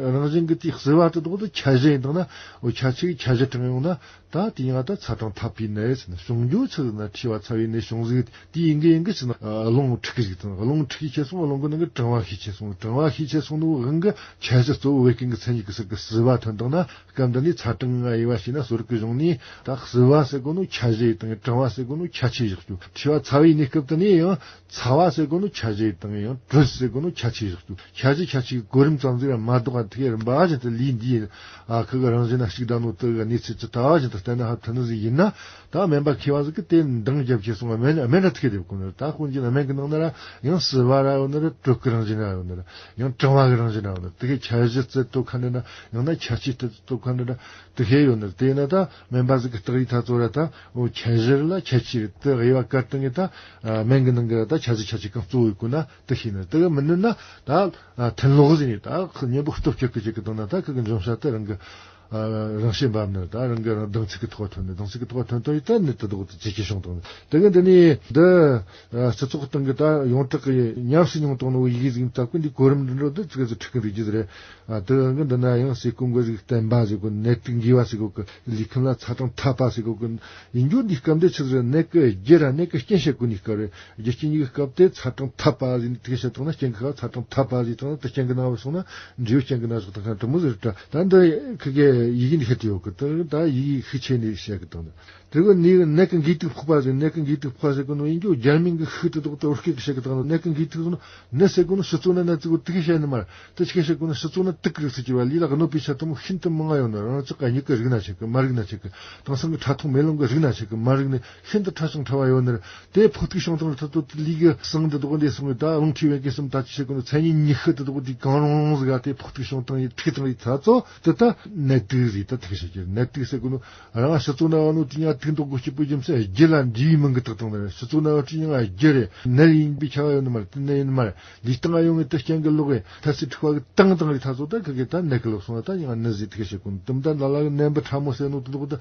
རང་བཞིན་གྱི་དེའི་བསིལ་བ་དེ་དག་ཏུ་ཁྱད་གཞི་ཡིས་དང་ན། འོ། ཁྱད་ཆུ་གི་ཁྱད་གཞི་དྲངས་ཡོང་ན། ད་དེ་ཡང་ད་ཚ་གྲང་འཐབ་པའི་ནད་ཟེར་ན། བྱུང་རྒྱུ་ཆི་ཟེར་ན་མཁྲིས་པ་ཚ་བའི་ནད་བྱུང་ཟིག། དེ་ཡིན་གི་ཡིན་གི་ཟེར་ན་རླུང་འཁྲུགས་གི་ཟིག་དང་། རླུང་འཁྲུགས་ཤས་སོང་། རླུང་གི་ནང་གི་གྲང་བ་ཤས་ཆེ་སོང་། གྲང་བ་ཤས་ཆེ་སོང་ནོ་དབང་གི་ཁྱད་གཞི་གཙོ་བོ་བད་ཀན་གྱི་མཚན་ཉིད་ཀྱི་ཟུར་གི་བསིལ་བ་ཐོན་དང་ན། སྐབས་འདི་ནས་ཚ་གྲང་ང་དབྱེ་བ་ཕྱེ་ན་གསོ་རིག་གི་གཞུང་ནས་ད་བསིལ་བ་ཟེར་གོ་ནོ་ཁྱད་གཞི་དང་། གྲང་བ་ཟེར་གོ་ནོ་ཁྱད་ཆོས་བཞག་རྒྱུ། མཁྲིས་པ་ཚ་བའི་གནས་སྐབས་དེ་ནས་ཡང་ཚ་བ་ཟེར་གོ་ནོ་ཁྱད་གཞི་དང་། ཡང་དྲོད་ཟེར་གོ་ནོ་ཁྱད་ཆོས་བཞག་རྒྱུ། ཁྱད་གཞི་ཁྱད་ཆོས་གོ་རིམ་ཙམ་ཟིག་ར་མ་ལྡོག་པ་དེ་གའི་རིམ་པ་བཞིན་དུ་ལུས་འདིའི། ཨ། ཁུ་གི་རང་བཞིན་ན་ཞིག་ད་ནོ་དེ་གི་གནས་ཚུལ་ཇི་ལྟ་བ་བཞིན་དུ་བསྟན་ན་ཧ་ཐུ་ནི་ཟིག་ཡིན་ན། ད་སྨན་པ་མཁས་པ་ཟིག་གིས་དེ་འདང་རྒྱབ་ཁྱེར་སོང་བ་སྨན། སྨན་ར་ཐུག་གི་རེད་གོ་ནི་ར། ད་དཔེར་ན་སྨན་གི་ནང་ན་ར་ཡང་བསིལ་བ་ར་ཡོད་ནི་ར། དྲོད་གི་རང་བཞིན་ར་ཡོད་ནི་ར། ཡང་གྲང་བ་གི་རང་བཞིན་ར་ཡོད་ནི་ར། དེ་གའི་ཁྱད་གཞི་རྩད་གཏོད་མཁན་ནི་ར། ཡང་ན་ཁྱད་ཆོས་རྩད་གཏོད་མཁན་ནི་ར། དེ་གའི་ཡོད་ནི་ར། དེས་ན་ད་སྨན་པ་ཟིག་གིས་བརྟག་ཡི་ཐ་ཚོ་ར་ད། འོ། ཁྱད་གཞི་ར་ལ་ཁྱད་ཆོས་ར་དེ་དབྱེ་བ་བཀར་བཏང་ངེ་ད། ཨ། སྨན་གི་ནང་གི་ར་ད་ཁྱད་གཞི་ཁྱད་ཆོས་གང་གཙོ་བོ་ཡོད་གོ་ན་དེ་ཤེས་ནི་ར། དེ་གི་མི་ནུས་ན་ད། ཨ། ཐུན་ལོག་ཟིག་ནས་ད་ཁུ་གཉེན་པོ་སྟོབས་སྐྱེད་གི་ཅིག་གི་དང་ན་ད་ཁུ་གི་འཇོམས་བྱ་དེ་རང་གི། ཨ། རང་བཞིན་འབབ་ནི་ར། ད་རང་གི་རང་སྡང་ཚིག་གི་ཐོག་ཐོན་ནི། སྡང་ཚིག་གི་ཐོག་ཐོན་ནི་ད་ནི་དེ་དག་དེ་ཇེ་ཆེ་བྱུང་དང་ནི། དེ་གི་འདི་ནས་འདི། ཨ། སྤྱི་ཚོགས་སྟེང་གི་ད་ཡོངས་གྲགས་ཀྱི་ཉམས་སུ་མྱོང་བཏང་ནོ་ཡི་གེ་ཟིག་ད་ཀུན་འདི་གོ་རིམ་འདི་འགྲོ་འདི་ཙི་གེ་ཟིག་འཁྲུག་གི་འདུག་རྒྱུ་རེད། ཨ། དེ་གི་འདི་ན་ཡང་ཟས་སྐོམ་གི་རིགས་བསྟེན་པ་ཟེར་གོ། ནད་དུག་འགོས་པ་ཟེར་གོ་གི། ལུས་ཁམས་ལ་ཚ་གྲང་འཐབ་པ་ཟེར་གོ་གི། ཡིན་རྒྱུ་འདིའི་སྐབས་འདི་ཆི་ཟེར། ནད་ཀྱི་རྒྱུ་ར་ནད་ཀྱི་རྐྱེན་བཤད་གོ་ནི་སྐབས་རེད། རྒྱུ་རྐྱེན་གཉིས་ཀྱི་སྐབས་དེ་ཚ་གྲང་འཐབ་པ་ཟེར་ནས་དེ་ག་བཤད་བཏང་ན། རྐྱེན་གྱི་སྐབས་ཚ་གྲང་འཐབ་པ་ཟེར་བཏང་ན་དེ་རྐྱེན་གྱི་ནང་བ་སོང་ན་འབྲས་བུ་རྐྱེན་གྱི་ནང་བཞག་བཏང་ཁ་དྲི་མོ་ཟེར་ད། ད་འདི་ཁི་གེ་ཡི་གེ་འདི་ཤེས་དུ་ཡོད་གི། དེ་ད་ཡི་གེ་ཤུགས་ཆེ་ནས་བཤད་གི་དང་། དེ་གི་ནི་ནད་ཀྱི་འགོས་དུག་ཕོག་པ་ཟེར། ནད་ཀྱི་འགོས་དུག་ཕོག་པ་ཟེར་གི་ནོ་ཡིན་རྒྱུ་རྒྱ་མིང་གི་ཤུགས་དེ་དག་ཏུ་བོད་སྐད་ཀྱི་བཤད་གི་དང་། ནད་ཀྱི་འགོས་དུག་ཟེར་ནོ་ནད་ཟེར་གོ་དུག་བཤད་ནི་མ་རེད། དེ་ཆི་གེ་བཤད་གོ་ནོ་ཕྱི་ཚོ་ན་ནད་དུག་རིགས་སུ་གྱུར་བ། ལུས་ལ་གནོད་པའི་ཆ་དེ་མོ་ཤིན་ཏུ་མང་ང་ཡོད་ནི། རང་ཅག་གི་མྱིག་གི་རིག་ན་ཆེ་གི་མ་རིག་ན་ཆེ་གི། དེང་སང་གི་ཕྲ་མཐོང་མེ་ལོང་གི་རིག་ན་ཆེ་གི་མ་རིག་ནི་ཤིན་ཏུ་ཕྲ་ཞིང་ཕྲ་བ་ཡོད་ནི་རེད། དེ་ཕོག་ཐུག་བྱུང་དང་ད་ལྟོ་ལུས་ཀྱི་ཟུངས་དེ་དག་འདི་སོང་གི་ད་རླུང་མཁྲིས་བད་ཀན་གསུམ་ད་ཅི་བྱེད་གོ་ནོ་མཚན་ཉིད་ཉི་ཤུ་དེ་དག་འདི་གང་རུང་རུང་ཟིག་ག་དེ་ཕོག་ཐུག་བྱུང་དང་ཡི་ཐུག་དང་ཡི་ད་ཚོ་དེ་ད་ནད་དུག་ཟིག་ད་ཐུག་བྱེད་ཀྱི་ནད་དུག་ཟེར་གོ་ནོ། རང་ཕྱི་ཚོ་ན་བ་ནོ་དེ་ཉ་དུག་འདོགས་གོ་སྐྱིད་པོ་རྒྱུ་མཚན་རྒྱུ་ལ་འདྲིས་མིན་གི་དག་དང་ནི་རེད། ཕྱི་ཚོ་ན་བ་དེ་ཉ་རྒྱུ་རེད། ནད་ཡིན་པའི་ཁྱབ་པ་ཡོད་ནི་མ་རེད། དེ་ནད་ཡིན་ནི་མ་རེད། ལུས་སྟེང་ང་ཡོང་ངེ་དེ་རྐྱེན་གི་ལོག་གི་ཐ་ཚིག་འཁྲུག་པ་གི་དང་དང་རེད། ད་ཚོ་ད་ཁི་གེ་ད་ནད་གི་ལོག་སོང་ན་ད་ཡང་ནད་ཟིག་དེ་གེ་བཤད་གོ་ནི། དེ་མ་ད་ལ་ལ་གི་ནད་འབུ་ཕྲ་མོ་ཟེར་ནོ་དེ་དག་ད་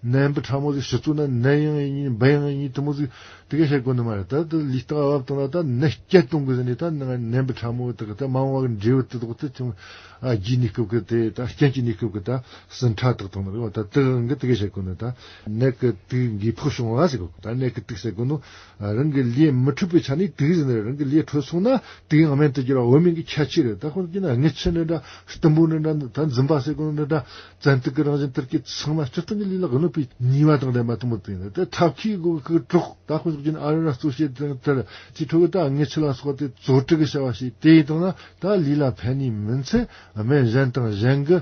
ནད་འབུ་ཕྲ་མོ་ཟིག་ཕྱི་ཚོ་ན་ནད་ཡང་ཡིན་འབུ་ཡང་ཡིན་དེ་མོ་ཟིག་དེ་གེ་བཤད་གོ་ནི་མ་རེད། ད་ད་ལུས་སྟེང་བབ་དང་ན་ད་ནད་སྐྱེད་གཏོང་གི་ཟེར་ནི་ད་ནད་འབུ་ཕྲ་མོ་དེ་གི་ད་མ་འོངས་པ་གི་འབྲས་བུ་དེ་དག་ད་ཅུང་ཨ་རྒྱུ་ནི་སྐབས་གི་དེ་ད་རྐྱེན་གྱི་ནི་སྐབས་གི་ད་ཟིན་ཕྲ་དག་དང་ནི་རེད་བ། ད་དེ་གི་དེ་གེ་བཤད་གོ་ནི། ད་ནད་གི་དུག་འགོས་ཕོག་བྱུང་བ་ཟེར་གོ་ད་ནད་གི་དུག་ཟེར་གོ་ནོ། རང་གི་ལུས་མི་འཕྲོད་པའི་ཆ་ནས་དུག་ཟེར་ནི་རེད། རང་གི་ལུས་འཕྲོད་སོང་ན་དུག་སྨན་དུ་གྱུར་བ་འོ་མའི་གི་ཁྱད་ཆོས་རེད། ད་ཁོ་ཚོ་གྱི་ན་རྔུལ་ཆུ་ནི་འདྲ་གཏུམ་པོ་ནི་འདྲ་ད་འཛིན་པ་ཟེར་གོ་ནི་འདྲ་བཙན་དུག་གི་རང་བཞིན་དེར་གྱི་ཚང་མ་སྤྱིར་བཏང་གི་ལུས་ལ་གནོད་པའི་ནུས་པ་དང་ལྡན་པ་དེ་མོ་དེ་ཡིན། དེ་ཐབས་མཁས་གོ་གི་གྲོགས་ད་ཁོ་ཚོ་གྱི་ན་ཨ་རི་ར་གཙོ་བྱས་དེ་དེར་ཅི་ཁྲོ་གི་ད་རྔུལ་ཆུ་ལ་སོགས་ཏེ་བཙོ་དྲི་གི་བྱ་བ་བྱས་དེ་ཡིན་དང་ན་ད་ལུས་ལ་ཕན་ནི་མིན་ཚེ་སྨན་གཞན་དང་གཞན་གྱི་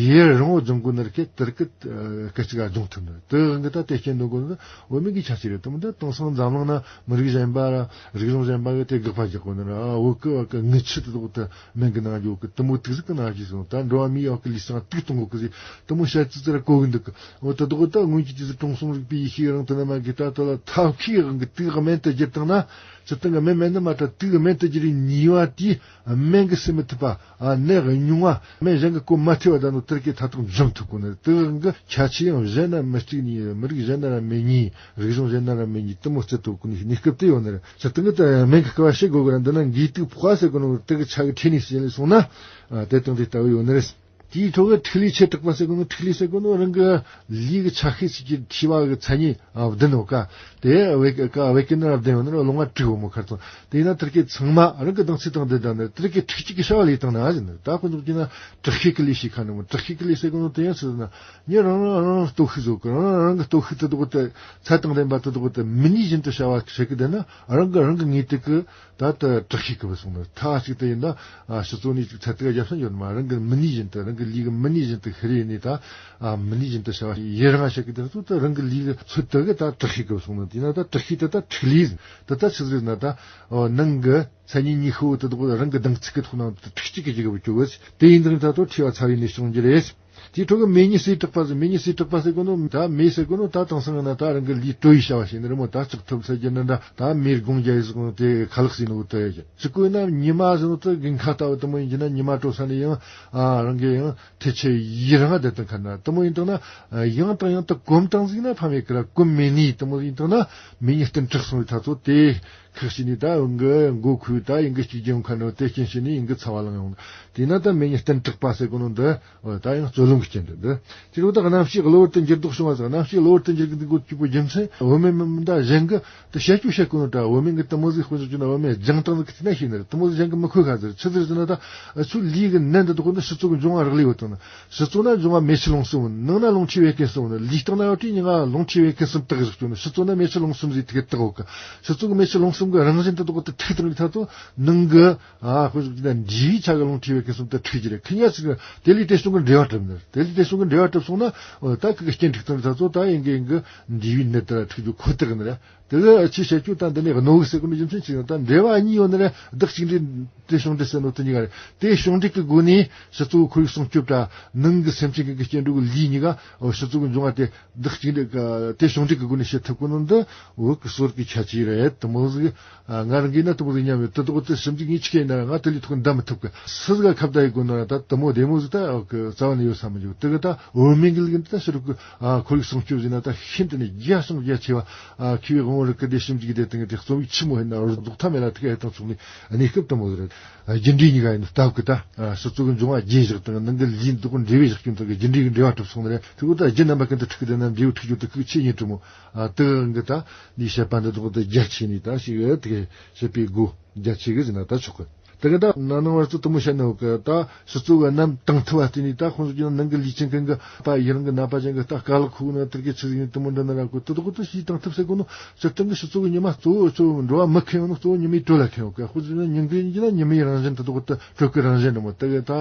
ཡུན་རིང་བོ་སྦྱོང་དགོས་ནི་རེད། དེར་གི་སྐད་ཅིག་ག་སྦྱོང་ཐུབ་ནི་དེ་གི་ད་དེ་སྐྱེ་འདོད་དགོས་ནི་འོ་མའི་གི་ཁྱད་ཆོས་རེད། དེ་མོ་ད་དེང་སང་འཛམ་གླིང་ན་མི་རིགས་གཞན་པ་ར་རིག་གཞུང་གཞན་པ་གི་དེ་དགག་པ་རྒྱག་དགོས་ནི་ར་འོ་གི་བ་གི་རྔུལ་ཆུ་དེ་དག་ད་སྨན་གི་ནང་ཡོད་གི་དེ་མོ་དུག་ཟིག་གི་ནང་ཞིག་སོང་ད་འགྲོ་བ་མིའི་ཡག་གི་ལུས་སང་དུག་གཏོང་གོ་གི་ཟིག་དེ་མོ་བཤད་ཙི་ཙི་ར་གོ་གི་འདུག་གི་འོ་ད་དག་ད་སྔོན་གྱི་དུས་སུ་དྲང་སྲོང་རིག་པའི་ཡེ་ཤེས་རང་དེ་ན་མ་གི་ད་ད་ལ་ཐབས་མཁས་གང་གི་དུག་སྨན་དུ་བསྒྱུར་བཏང་ན་སྤྱིར་བཏང་གི་སྨན་མེད་ན་མ་ད་དུག་སྨན་དུ་བསྒྱུར་བའི་ནུས་པ་དེ་སྨན་གི་སེལ་མི་ཐུབ་པ་ཨ་ནད་རྙིང་བ་སྨན་གཞན་གི་གོ་མ་ཐེ་བ་ད་ནོ་དེར་གི་ད་དུང་འཇོམས་ཐུབ་གོ་ནི་དུག་གི་ཁྱད་ཆོས་ཡང་གཞན་ན་མི་གཅིག་ནི་མི་རིགས་གཞན་ན་ར་མེད་ནི་རིག་གཞུང་གཞན་ན་ར་མེད་ནི་དེ་མོ་རྩི་ཐུབ་གོ་ནི་གནས་སྐབས་དེ་ཡོད་ནི་རེད། སྤྱིར་བཏང་གི་ད་སྨན་གི་སྐལ་བ་བཤད་དགོས་གི་ར་འདི་ན་འགོས་དུག་ཕོག་ཟེར་གོ་ནོ་དུག་གི་ཆ་གི་ཁྲིད་ནས་བཤད་ལས་སོང་ན་ཨ་དེ་དང་དེ་ལྟ་བུ་ཡོད་ནི་རེད། དེའི་ཐོག་གི་ཐིག་ལེ་ཆེ་དྲགས་པ་ཟེར་གོ་ནོ། ཐིག་ལེ་ཟེར་གོ་ནོ་རང་གི་ལུས་ཀྱི་ཆ་ཤས་ཅིག་གི་མཁྲིས་པ་གི་མཚན་ཉིད་ཨ་བདུན་ནོ་ཀ། དེ་བད་ཀ་བད་ཀན་ན་བདུན་ཡོད་ན་རླུང་བ་དྲུག་ཡོད་མོ་ཁར་ཚང་། དེ་ན་དེ་གི་ཚང་མ་རང་གི་ལྡང་ཚད་དང་ལྡན་དང་ནི་དེ་གི་ཐིག་གཅིག་གི་བྱ་བ་ལས་བཏང་ན་ཟེར་ནི། ད་ཁོ་ཚོ་གྱིས་ན་དྲག་ཤེས་ཀྱི་ལས་བྱེད་ཁ་ནི་མོ། དྲག་ཤེས་ཀྱི་ལས་ཟེར་གོ་ནོ་དེ་ཡང་ཟེར་ན་ཉིད་རང་རང་རང་རང་སྟོབས་ཤུགས་བཟོ་གི། རང་རང་རང་གི་སྟོབས་ཤུགས་དེ་དག་དེ་ཚད་དང་ལྡན་པ་དེ་དག་དེ་མི་ནུས་བཞིན་དུ་བྱ་བ་བྱེད་ཀྱི་བསྡད་ན། རང་གི་རང་གི་ངེས་དེ་གི་ད་ལྟ་དྲག་ཤེས་ཀྱི་བུད་སོང་ནི། མཐའ་གཅིག་ཏུ་ཡིན་ན་ཨ་སྤྱི་ཚོགས་ནས་ཅིག་ཚད་ཐིག་རྒྱབ་སོང་ཡོད་མ། རང་གི་མི་ནུས་བཞིན་དུ། རང་གི་ལུས་ཀྱི་མི་ནུས་བཞིན་དུ་ཤི་རེ་ནས་ད་ཨ་མི་ནུས་བཞིན་དུ་བྱ་བ་ཡི་རང་བྱེད་ཀྱི་དེ་ཚོ་ད་རང་གི་ལུས་ཀྱི་ཚོད་དུ་གི་ད་དྲག་ཤེས་ཀྱི་བུད་སོང་ནི། དེས་ན་ད་དྲག་ཤེས་དེ་ད་ཐིག་ལེ་ཟིན་དེ་ད་ཆི་ཟིག་ན་ད་ཨོ་ནང་གི་མཚན་ཉིད་ཉི་ཤུ་བོ་དེ་དག་རང་གི་ལྡང་ཚད་ཀྱི་ཐོག་ན་ཐིག་གཅིག་གི་ཅིག་གི་བུད་ཅོ་གི། དེ་ཡིན་དུས་ད་དོ་མཁྲིས་པ་ཚ་བའི་ནད་བྱུང་རྒྱུ་རེད། དེའི་ཁྲོད་ཀྱི་མེ་ཉི་ཟེར་དྲག་པ་ཟེར། མེ་ཉི་ཟེར་དྲག་པ་ཟེར་གོ་ནོ། ད་མེ་ཟེར་གོ་ནོ་ད་དེང་སང་ན་ད་རང་གི་ལུས་དྲོ་ཡི་བྱ་བ་བྱེད་ནི་རེད་མོ། ད་ལྕགས་ཐབ་ཟེར་རྒྱུ་ན་འདྲ། ད་མེ་སྒོང་རྒྱག་ཡི་ཟེར་གོ་ནོ་དེ་ཁ་ལག་ཟེར་ནོ་དེ་ཡ་གི་ཅི་གོ་ན་ཉི་མ་ཟེར་ནོ་དེ་དགུན་ཁ་ལྟ་བུ་དེ་མོ་ཡིན་གྱི་ན་ཉི་མ་དྲོ་ས་ནས་ཡང་ཨ་རང་གི་ཡང་ཐེ་ཆེ་ཡི་རང་དེ་དང་ཁ་ན་དེ་མོ་ཡིན་དང་ན་ཡང་དང་ཡང་དུ་གོམ་བཏང་ཟིག་ན་ཕ་མེ་ཀི་ར་གོམ་མེ་ནི་དེ་མོ་ཡིན་དང་ན་མེ་ཉི་སྟན་དྲག་སོང་བའི་ཐ་ཚོ་དེ་ཁག་ཤི་ནི་ད་འོང་གི་མགོ་ཁུ་ད་ཡིན་གི་གཅིག་རྒྱུན་ཁ་ནོ་དེ་རྐྱེན་ཤི་ནི་ཡིན་གི་ཚ་བ་ལངས་ཡོང་། དེས་ན་ད་མེ་ཉི་སྟན་དྲག་པ་ཟེར་གོ་ནོ་འདི། འོ་ད་ཡང་རྩོད་ལུང་གི་རྐྱེན་རེད་འདི། དེ་རུ་ད་གནམ་གཤིས་གློ་བུར་དུ་འགྱུར་ལྡོག་བྱུང་བ་ཟེར། གནམ་གཤིས་གློ་བུར་དུ་འགྱུར་གི་འདུག་གོ་གཅིག་པོ་རྒྱུ་མཚན་བོད་མི་མི་མི་འདྲ་གཞན་གི་དེ་བཤད་རྒྱུ་བཤད་གོ་ནོ་ད་བོད་མི་གི་དེ་མོ་ཟིག་དཔེ་བཞག་རྒྱུ་ན་བོད་མི་རྒྱང་དྲང་ཟིག་གི་དེ་ན་ཤེས་ནི་རེད། དེ་མོ་ཟིག་གཞན་གི་མི་ཁོ་ཁ་ཟེར་ཆི་ཟེར་ཟེར་ན་ད་ཚུར་ལུས་གི་ནད་འདི་དག་གོ་ནི་སྤྱི་ཚོགས་གི་འབྱུང་བ་རག་ལས་ཡོད་དང་ནི། སྤྱི་ཚོགས་ན་འབྱུང་བ་མེ་ཆུ་རླུང་གསུམ་ཡོད། ནང་ན་རླུང་མཁྲིས་བད་ཀན་གསུམ་ཡོད། ལུས་སྟེང་ན་ཡོད་དུས་ཉི་ང་རླུང་མཁྲིས་བད་ཀན་གསུམ་དག་བཞག་རྒྱུ་ནི། སྤྱི་ཚོགས་ན་མེ་ཆུ་རླུང་གསུམ་ཟིག་དེ་གི་དག་ཡོད་གི། སྤྱི་ཚོགས་གི་མེ་ཆུ་རླུང་གསུམ་གི་རང་བཞིན་དེ་དག་གི་དེ་ཐུག་བཏང་གི་ཐ་ཚོ་ནང་གི་ཨ་དཔེ་བཞག་རྒྱུ་ན་འབྲས་བུའི་ཆ་གི་རླུང་མཁྲིས་བད་ཀན་གསུམ་དེ་འཁྲུག་རྒྱུ་རེད། ཁི་ཉ་ཟིག་དེ་ལས་དེ་བྱུང་གི་འབྲེལ་བ་གྲུབ་ནི། དེ་ལས་དེ་བྱུང་གི་འབྲེལ་བ་གྲུབ་སོང་ན་ཨོ་ད་ཁི་གི་རྐྱེན་འཁྲུག་བཏང་གི་ཐ་ཚོ་ད་ཡིན་གི་ཡིན་གི་འབྲས་བུའི་ནད་དེ་འཁྲུག་རྒྱུ་ཁོ་ཐག་ནི་རེད། དེ་གི་ཆི་བཤད་རྒྱུ་ད་འདི་ནས་རྣོ་གི་ཟེར་གོ་ནི་རྒྱུ་མཚན་ཅིག་ཡང་ད་འབྲེལ་བ་གཉིས་ཡོད་ནི་རེད། བདག་གཅིག་འབྲེལ་དེ་ཕྱོགས་འབྲེལ་ཟེར་ནོ་དེ་གཉིས་ཀ་རེད། དེ་ཕྱོགས་འབྲེལ་གི་སྒོ་ནས་སྤྱི་ཚོགས་ཁོར་ཡུག་སྲུང་སྐྱོབ་དང་ནང་གི་སེམས་ཅན་གི་སྐྱེ་འགྲོ་གི་ལུས་གཉིས་ཀ་ཨོ་སྤྱི་ཚོགས་གི་འབྱུང་བ་དེ་བདག་གཅིག་འབྲེལ་གི་དེ་ཕྱོགས་འབྲེལ་གི་སྒོ་ནས་བྱེད་ཐུབ་གོ་ནོ་འདི་བོད་གི་སྲོལ་གི་ཁྱད་ཆོས་རེད། དེ་མོ་ཟིག་ཨ་ང་རང་གིས་ན་དེ་མོ་ཟིག་མཉམ་ཡོད། དེ་དག་དེ་སེམས་ཅན་ངས་ཆི་གེ་ཡིན་ན་ང་དེ་ལས་ཐོག་འདའ་མི་ཐུབ་གི། སུ་ཟིག་ག་ཁ་བརྡ་ཡི་དགོས་ན་ད་དེ་མོ་བདེ་མོ་ཟིག་ད་གི་རྩ་བ་ནས་ཡོད་ས་མི་འཇུག་དེ་གི་ད་འོ་མིན་གི་ལིག་ད་ཕྱི་རུ་གི་ཨ་ཁོར་ཡུག་སྲུང་སྐྱོབ་ཟིན་ན་ད་ཤིན་ཏུ་ནས་རྒྱ་ཞིང་རྒྱ་ཆེ་བ། ཨ་ཁི་བའི་དབང་བོ་རི་ཀི་དེ་ཞིམ་གྱི་དེ་དང་དེ་རྩོམ་ཡིག་ཆི་མོ་ཧེ་ན་རུ་རྫོགས་ཐ་མེད་ལ་ཐུག་ཧེ་དང་ཚོགས་ནས་གནས་སྐབས་དུ་མོ་རེད། རྒྱུ་འབྲས་གཉིས་ཀ་ཡིན་སྟབས་ཀི་ད་ཨ་སྤྱི་ཚོགས་ཀྱི་འབྱུང་བ་རྒྱས་བཞག་དང་ནང་གི་ལུས་འདུག་འབྲེལ་བའི་བཞག་རྒྱུ་དང་གི་རྒྱུ་འབྲས་ཀྱི་འབྲེལ་བ་གྲུབ་སོང་ནི་རེད། དེ་གོ་ད་རྒྱུ་རྣམ་པ་ཀུན་ཏུ་འཁྲུག་གི་དེ་ན་འབྲས་བུ་འཁྲུག་རྒྱུ་དེ་ཁུག་ཆེ་ཉིད་གྲུབ་མོ། ཨ་དེ་གི་ད་ནི་བཤད་པ་འདི་དག་དེ་རྒྱ་ཆེ་ནི་ད་ཞིག་དེ་གི་བཤད་པའི་སྒོ་རྒྱ་ཆེ་གི་ཟིན་ན་ད་ཆོག་གི། དེ་གི་ད་ན་ནང་བར་དུ་དུ་མོ་བཤད་ནོ་གི་ད་སྤྱི་ཚོགས་གི་རྣམ་དང་ཐུ་བ་དེ་ནི་ད་ཁོང་ཚོ་ཀྱི་ནང་གི་ལུས་ཅན་ཀུན་གི་པ་ཡི་རང་གི་ནད་པ་ཅན་གི་ད་དཀའ་ལག་ཁུག་ན་དེ་གི་ཆི་ཟིག་ནི་དུ་མོ་འདྲ་ན་ར་གོ་དུ་དུ་གོ་དུ་ཞིག་དང་ཐུབ་ཟེར་གོ་ནོ། སྤྱིར་བཏང་གི་སྤྱི་ཚོགས་གི་ཉི་མ་གཙོ་བོ་གཙོ་བོ་འགྲོ་བ་མི་ཁེ་ཡོང་ནོ་གཙོ་བོ་ཉི་མའི་དྲོད་ལ་ཁེ་ཡོང་གི། ཁོ་ཚོ་ནི་ཉིན་གི་ཡིན་གྱི་ན་ཉི་མའི་རང་བཞིན་དུ་དུ་གོ་དུ་དྲོད་ཀྱི་རང་བཞིན་འདྲ་མོ་དེ་གི་ད་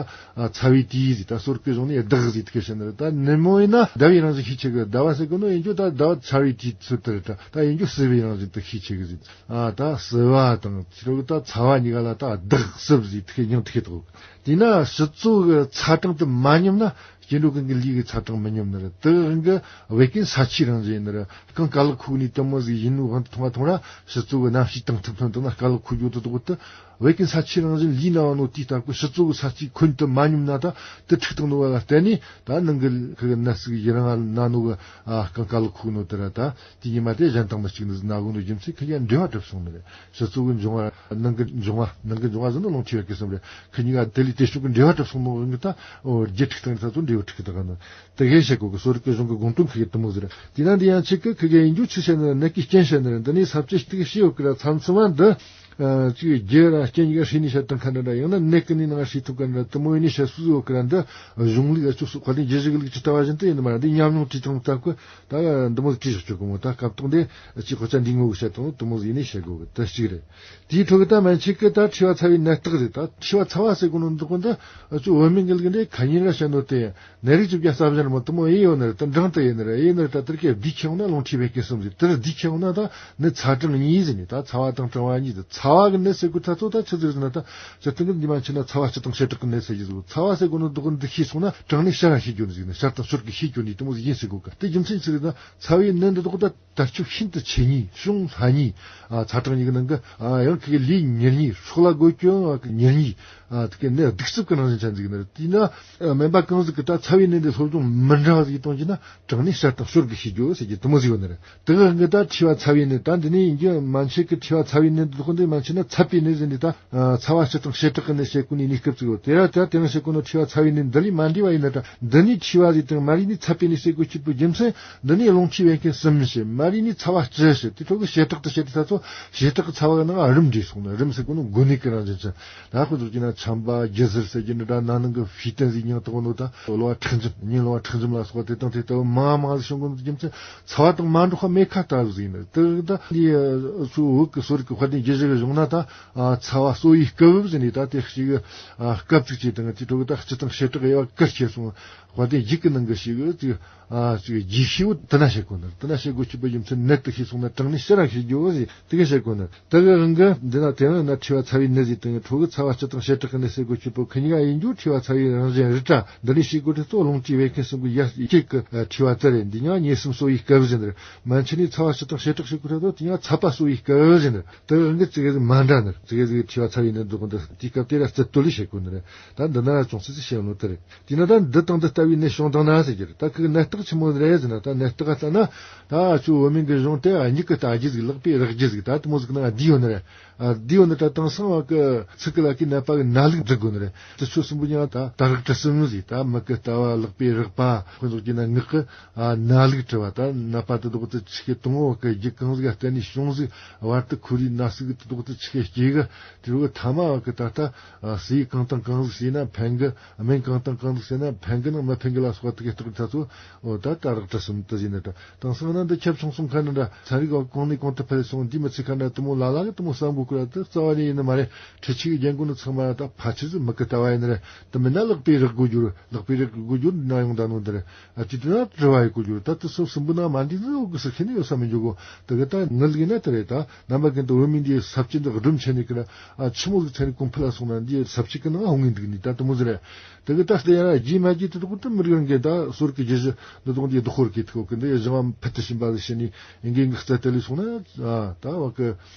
ཚ་བའི་དུས་ཟིག་ད་སོར་གི་གཞུང་ནས་བདག་ཟིག་དེ་གི་བཤད་ནི་རེད། ད་ནུབ་མོ་ཡིན་ན་ཟླ་བའི་རང་བཞིན་ཤས་ཆེ་གི། ཟླ་བ་ཟེར་གོ་ནོ་ཡིན་རྒྱུ་ད་ཟླ་བ་ཚ་བའི་དུས་ཚོད་དེ་རེད། ད་ཡིན་རྒྱུ་བསིལ་བའི་རང་བཞིན་དུ་ཤས་ཆེ་གི་ཟིག་ཨ་ད་བསིལ་བ་དང་ཕྱི་རོལ་ད་ཚ་བ་གཉིས་ཀ་ལ་ད་བདག་བསིལ་ཟིག་ཐིག་སྙིང་ཐིག་དོག་དེས་ན་སྤྱི་ཚོགས་ཀྱི་ཚ་གྲང་དུ་མ་སྙོམས་ན་སྐྱེ་འགྲོ་ཀུན་གྱི་ལུས་ཀྱི་ཚ་གྲང་མི་སྙོམས་ནི་རེད། དེ་གང་གི་བད་ཀན་ས་ཆའི་རང་བཞིན་ཡིན་ནི་རེད། གང་དཀའ་ལག་ཁུག་ནི་དེ་མོ་ཟིག་ཡིན་ནོ་གང་དུ་མཐོང་བ་མཐོང་ར་སྤྱི་ཚོགས་ཀྱི་གནམ་གཤིས་དང་ཐུབ་ཐོན་དུ་ན་དཀའ་ལག་ཁུག་རྒྱུ་དུ་དོག་དུ་བད་ཀན་ས་ཆའི་རང་བཞིན་ལུས་ན་བ་ནོ་དེའི་ལྟ་བུ་སྤྱི་ཚོགས་ཀྱི་ས་ཆའི་ཁོན་དུ་མ་སྙོམས་ན་ད་དེ་འཁྲུག་བཏང་ནོ་བ་ལ་བརྟེན་ནས་ད་ནང་གི་ཁུ་གི་ནད་ཟིག་ཡི་རང་ན་ནོ་གི་ཨ་གང་དཀའ་ལག་ཁུག་ནོ་དེ་ར་ད། དེ་ཉི་མ་དེ་གཞན་དང་མི་གཅིག་ནི་ཟིན་ན་གོ་ནོ་རྒྱུ་མཚན་ཁི་ཡ་འབྲེལ་བ་གྲུབ་སོང་ནི་རེད། སྤྱི་ཚོགས་ཀྱི་འབྱུང་བ་ནང་གི་འབྱུང་བ་ནང་གི་འབྱུང་བ་ཟིན་ན་རླུང་མཁྲིས་བད་ཀན་གསུམ་རེད། ཁི་གཉིས་ཀ་དེ་ལས་དེ་ཕྱོགས་ཀྱི་འབྲེལ་བ་གྲུབ་སོང་ནོ་གི་ད་འོ་རྒྱུ་འཁྲུག་སྟངས་ས་ཚོ་འབྲས་བུ་འཁྲུག་གི་ད་ག་ནི་དེ་གས་བཤད་གོ་གི། གསོ་རིག་གི་གཞུང་གི་དགོངས་དོན་ཁི་གི་དུ་མོ་ཟེར། དེ་ན་འདི་ཡང་ཆེ་གི་ཁི་གི་ཡིན་རྒྱུ་ཆི་བཤད་ནི་རེད། ནད་ཀྱི་རྐྱེན་བཤད་ནི་རེད། འདི་ནས་ས་བཅད་ཅིག་ཤེས་ཡོད་གི་ར་མཚམས་མཚམས་མ་འདི། ཨ་ཅིག་རྒྱུ་ར་རྐྱེན་གཉིས་ཀ་ཧྲི་ནས་བཤད་སྟངས་ཁ་འདྲ་འདྲ། ཡང་ན་ནད་ཀུན་ནས་ནང་ཧྲི་ཐུབ་ཀ་འདྲ་དུ་མོ་ཡིན་ནས་བཤད་སུ་ཟིག་ཡོད་ཀ་ར། འདི་གཞུང་ལུགས་ཨ་ཅོག་སུ་ཁ་ལེན་རྒྱུ་ཞིག་ལུགས་ཀྱི་ལྟ་བ་བཞིན་དུ་ཡིན་ནི་མ་རེད། འདི་ཉམས་མྱོང་བྲིས་ཐང་ལྟ་ཀོ་ད་འདི་མོ་ཟིག་བྲིས་ཞོག་ཆོག་གི་མོ། ད་སྐབས་ཐོག་འདི་ཅིག་ཁོ་ཅག་འདི་ངོ་གི་བཤད་སྟངས་དུ་མོ་ཟིག་ཡིན་ནས་བཤད་དགོས་གི་དེ་གཅིག་རེད། དེའི་ཐོག་གི་ད་མན་ཆད་ཀི་ད་མཁྲིས་པ་ཚ་བའི་ནད་རྟགས་རེད། ད་མཁྲིས་པ་ཚ་བ་ཟེར་གོ་ནོ་འདི་ཀོ་འདི་ཨ་ཅོག་བོད་མི་གི་ལུགས་འདི་ཁ་ཉིན་ར་བཤད་ནོ་དེ། ནད་རིགས་བཅུ་བརྒྱ་རྩ་བཞི་ནི་མོ་དུ་མོ་ཨེ་ཡོད་ནི་རེད། དུ་འབྲིང་དུ་ཡིན་ནི་རེད། ཨེ་ནི་རེད། ད་དེར་གའི་བསྡུས་ཁྱེར་ཡོང་ན་རླུང་མཁྲིས་བད་ཀན་གསུམ་ཟེར། དེར་བསྡུས་ཁྱེར་ཡོང་ན་ད་ནི་ཚ་གྲང་གཉིས་ཟེར་ནི། ད་ཚ་བ་དང་གྲང་བ་གཉིས་ཟེར། ཚ་བ་གི་ནད་ཟེར་དགོས་ཐ་ཚོ་ད་ཆི་ཟིག་ཟེར་ན་ད་ཇི་ལྟར་གི་འདི་མ་ཕྱིན་ན་ཚ་བ་སྤྱི་དང་ཞེ་དྲག་གི་ནད་ཟེར་གྱི་ཟིག། ཚ་བ་ཟེར་དགོས་ནི་འདུག་གི་འདི་ཤེས་སོང་ན་གྲང་ནི་ཤར་ར་ཤེས་རྒྱུ་ནི་ཟིག་ནི། ཤར་དང་ཤོར་གི་ཤེས་རྒྱུ་ནི་དུ་མོ་ཟིག་ཡིན་ཟེར་དགོས་གི། དེ་རྒྱུ་མཚན་ཆི་ཟིག་ན་ཚ་བའི་ནད་འདི་དག་ད། དར་ཁྱབ་ཤིན་ཏུ་ཆེ་ནི་གཞུང་ལྷ་ནི་ཨ་ཚ་གྲང་གཉིས་ཀྱི་ནང་གི་ཨ་ཡང་ཁི་གི་ལུས་ཉེར་གཉིས་སྲོག་ལ་རྒོལ་སྐྱོན་ཨ་ཉེར་གཉིས་ཨ་དེ་གི་ནི་གདུག་རྩུབ་ཀྱི་རང་བཞིན་ཅན་ཟིག་ནི་རེད། དེས་ན་ཨ་སྨན་པ་གང་ཟིག་གི་ད་ཚ་བའི་ནད་འདི་སློབ་སྦྱོང་མི་འདྲ་བ་ཟིག་གཏོང་རྒྱུ་ན་གྲང་ནི་ཤར་དང་ཤོར་གི་ཤེས་རྒྱུ་ཟེར་གྱི་དུ་མོ་ཟིག་ཡོད་ནི་རེད། དེ་གི་གི་ད་མཁྲིས་པ་ཚ་བའི་ནད་ད་འདི་ནི་ཡིན་རྒྱུ་མན་ཆད་གི་མཁྲིས་པ་ཚ་བའི་ནད་འདི་དག་འདི། ཡང་ཕྱིན་ན་ཚད་པའི་ནད་ཟེར་ནས་ད། ཨ། ཚ་བ་སྤྱི་དང་བྱེ་བྲག་གི་ནད་བཤད་གོ་ནི་གནས་སྐབས་ཅིག་ཡོད། དེ་ར་ད་དེ་རིང་བཤད་གོ་ནོ་མཁྲིས་པ་ཚ་བའི་ནད་འདི་ལས་མ་འདྲེས་པ་ཡིན་ན་ད། འདི་ནས་མཁྲིས་པ་ཟེར་དང་མ་རིག་ནས་ཚད་པའི་ནད་ཟེར་དགོས་ཆེད་པོ་རྒྱུ་མཚན། འདི་ནས་རླུང་མཁྲིས་བད་ཀན་གསུམ་བཤད། མ་རིག་ནས་ཚ་བ་སྤྱི་བཤད། དེ་ཕྲོ་གི་བྱེ་བྲག་ཏུ་བཤད་དེ་ད་ཚོ་བྱེ་བྲག་གི་ཚ་བ་གི་ནང་རིམས་འདྲེས་སོང་ན། རིམས་ཟེར་གོ་ནོ་འགོ་ནད་གི་རང་བཞིན་ཅན། ད་ཁོ་ཚོ་གྱི་ན་ཆམ་པ་རྒྱུ་ཟུར་ཟེར་གྱི་འདི་འདྲ་ན་ནིང་གི་བྷི་ཏན་ཟེར་མིང་བཏགས་ནོ། ད་གློ་བ་མཁྲེགས་འཇིམ། གཉིད་གློ་བ་མཁྲེགས་འཇིམ་ལ་སོགས་པ་དེ་དང་དེ་ལྟ་བུ་མང་མང་ཟིག་བྱུང་གོ་ནོ་རྒྱུ་མཚན། ཚ་བ་དང་མ་འགྲོགས་པ་མེ་ཁ་ལྟ་བུ་ཟིག་ཡིན་ནི། དེ་ད་འདི་ཚོ་བོད་ཀྱི་གསོ་རིག་གི་དཔལ་ལྡན་རྒྱུད་བཞི་གི་གཞུང་ན་ད། ཨ། ཚ་བ་གསོ་བའི་སྐབས་ཟེར་ནས་ད་དེ་ཞིག་ཨ། སྐབས་ཅིག་བྱས་དང་དེ་ཕྲོ་གི་ད་སྤྱི་དང་བྱེ་བྲག་དབྱེ་བ་ག་ཕྱེ་སོང་། དཔལ་ལྡན་རྒྱུད་ཀྱི་ནང་གི་ཞིག་ཅིག་ཨ། ཅིག་རྒྱས་བཤད་བོ་དེ་ན་བཤད་གོ་ནི། དེ་ན་བཤད་དགོས་ཆེད་པོ་རྒྱུ་མཚན་ནད་དེ་ཤེས་སོང་ན་དྲང་ནས་ཕྱིར་ར་ཤེས་རྒྱུ་བོ་ཟིག་དེ་ག་བཤད་གོ་ནི། དེ་གི་དབང་གིས་འདི་ན་དེ་རིང་ན་མཁྲིས་པ་ཚ་བའི་ནད་ཟེར་དང་ཕྲོ་གི་ཚ་བ་སྤྱི་དང་བྱེ་བྲག་གི་ནད་ཟེར་དགོས་ཆེད་པོ་ཁི་གཉིས་ཀ་ཡིན་རྒྱུ། མཁྲིས་པ་ཚ་བའི་རང་བཞིན་རི་བཀྲ་འདི་ནས་ཤེས་དགོས་དེ་ཚོ་རླུང་མཁྲིས་བད་ཀན་གསུམ་གི་ཡ་གཅིག་གི་མཁྲིས་པ་དེ་རེད། འདི་ཡང་གཉིས་གསུམ་གསོ་བའི་སྐབས་ཟེར་ནི་རེད། མན་ཆད་ནས་ཚ་བ་སྤྱི་དང་བྱེ་བྲག་ཤེས་དགོས་དེ་ཚོ་དེ་ཡང་ཚད་པ་གསོ་བའི་སྐབས་ཟེར་ནི་རེད། དེ་གི་དབང་གིས་ཙི་གེ་ཟིག་མ་འདྲ་ནི་རེད། ཙི་གེ་ཟིག་མཁྲིས་པ་ཚ་བའི་ནད་འདུག་གི་འདི་དུས་སྐབས་དེ་ར་རྩི་བཏོལ་ལས་བཤད་དགོས་ནི་རེད། ད་འདི་ན་ཅུང་ཙི་ཙི་བཤད་ནོ་དེ་རེད། དེས་ན་ད་འདི་དང་འདི་ལྟ་བུའི་ནད་བྱུང་དང་ན་ཟེར་རྒྱུ་རེད། ད་ཁོ་གི་ནད་རྟགས་ཆི་མོ་རེད་ཟེར་ན། ད་ནད་རྟགས་ལྟ་ན་ད་ཁྱོད་བོད་སྨན་གི་གཞུང་དེ་མྱིག་གིས་ལྟ་རྒྱུ་ཟིག་ལག་པས་རེག་རྒྱུ་ཟིག་ད་དེ་མོ་ཟིག་ནང་བསྡུས་ཡོད་ནི་རེད། ཨ། བསྡུས་ཡོད་ནི་ད་དེང་སང་བ་གི་ཚིག་གི་ལ་ཀའི་ནད་པ་གི་ན་ལུགས་འབྲི་དགོས་ནི་རེད། དེ་ཚོ་གསུམ་པོ་ཡང་ད་ད་རགས་གྲི་གསུམ་ཟིག་ད་མིག་གིས་ལྟ་བ། ལག་པས་རེག་པ། དཔེ་འཇོག་རྒྱུ་ན་ངག་གིས། ཨ། ན་ལུགས་བྲི་བ། ད་ནད་པ་དེ་དག་དེ་ཆི་གི་དང་བོ་གི་རྒྱུ་གང་ཟིག་གཏན་ནས་བྱུང་ཟིག་བར་དུ་ཁོར་ཡུག་ན་ཟུག་དེ་དག་དེ་ཆི་གི་སྐྱེ་གི། དེ་རུ་ཐ་མ་བ་གི་ད་ལྟ། ཨ། ཟས་གང་དང་གང་ཟིག་ཟོས་ན་ཕན་གི། སྨན་གང་དང་གང་ཟིག་ཟོས་ན་ཕན་གི་ནང་མི་ཕན་གི་ལ་སོགས་པ་དེ་གི་རྟགས་ད་ཚོ། འོ། ད་ད་རགས་གྲི་གསུམ་དེ་ཟིག་ནི་ད་དེང་སང་ན་འདི་ཁྱབ་ཆུང་སོང་ཁ་ན་འདྲ། ཚན་རིག་ག་གོང་ནས་གོང་དུ་འཕེལ་སོང་། འདི་མི་ཚེ་ཁ་ན་དེ་མོ་ལ་ལ་གི་དེ་མོ་བསམ་དགོས་ཀི་ར། དེ་རྩ་བ་ནས་ཡིན་ནི་མ་རེད། འཕྲུལ་ཆས་གི་རྒྱན་གོ་ནི་ཚང་མ་ད་ཕལ་ཆེར་ཟིག་མིག་གིས་ལྟ་བ་ཡིན་ནི་རེད། དེ་མིན་ན་ལག་པས་རེག་དགོས་རྒྱུ་རེད། ལག་པས་རེག་དགོས་རྒྱུ་ན་ཡོང་ད་ནོ་འདི་རེད། ཨ། དེ་དུས་ན་དྲི་བ་ཡི་གོ་རྒྱུ་རེད། ད་དེ་ཚོ་གསུམ་པོ་ན་མ་འདི་ཟིག་འོ་གི་ཟེར་ཁྱེར་ནི་ཡོད་ས་མི་འཇུག་གོ། དེ་གི་ད་ངལ་གི་ན་དེ་རེད། ད་རྣམ་པ་ཀུན་ཏུ་བོད་མི་འདིའི་ས་བཅད་འདི་སྒྲུབ་ཆེ་ནི་གི་ར། ཨ། ཆི་མོ་གི་ཚན་རིག་གོང་འཕེལ་ལ་སོང་ན་འདིའི་ས་བཅད་གི་ནང་ཧོང་ངེ་འདུག་ནི་ད་དེ་མོ་ཟིག་རེད། དེ་གི་ད་ལྟ་ཡ་ར་རྗེས་མ་རྗེས་དེ་དག་དེ་མི་རིགས་རང་གི་ད་གསོ་རིག་གི་རྒྱུད་བཞི་འདི་དག་འདི་བདག་ཧོར་གི་ཐུག་གི་འདི་གཞུང་བ་ཕུལ་དུ་ཕྱིན་པ་ཟིག་བྱས་ནི་ཡིན་གི་ཡིན་གི་རྩ་དེ་ལས་སོང་ན། ཨ། ད་བ་གི།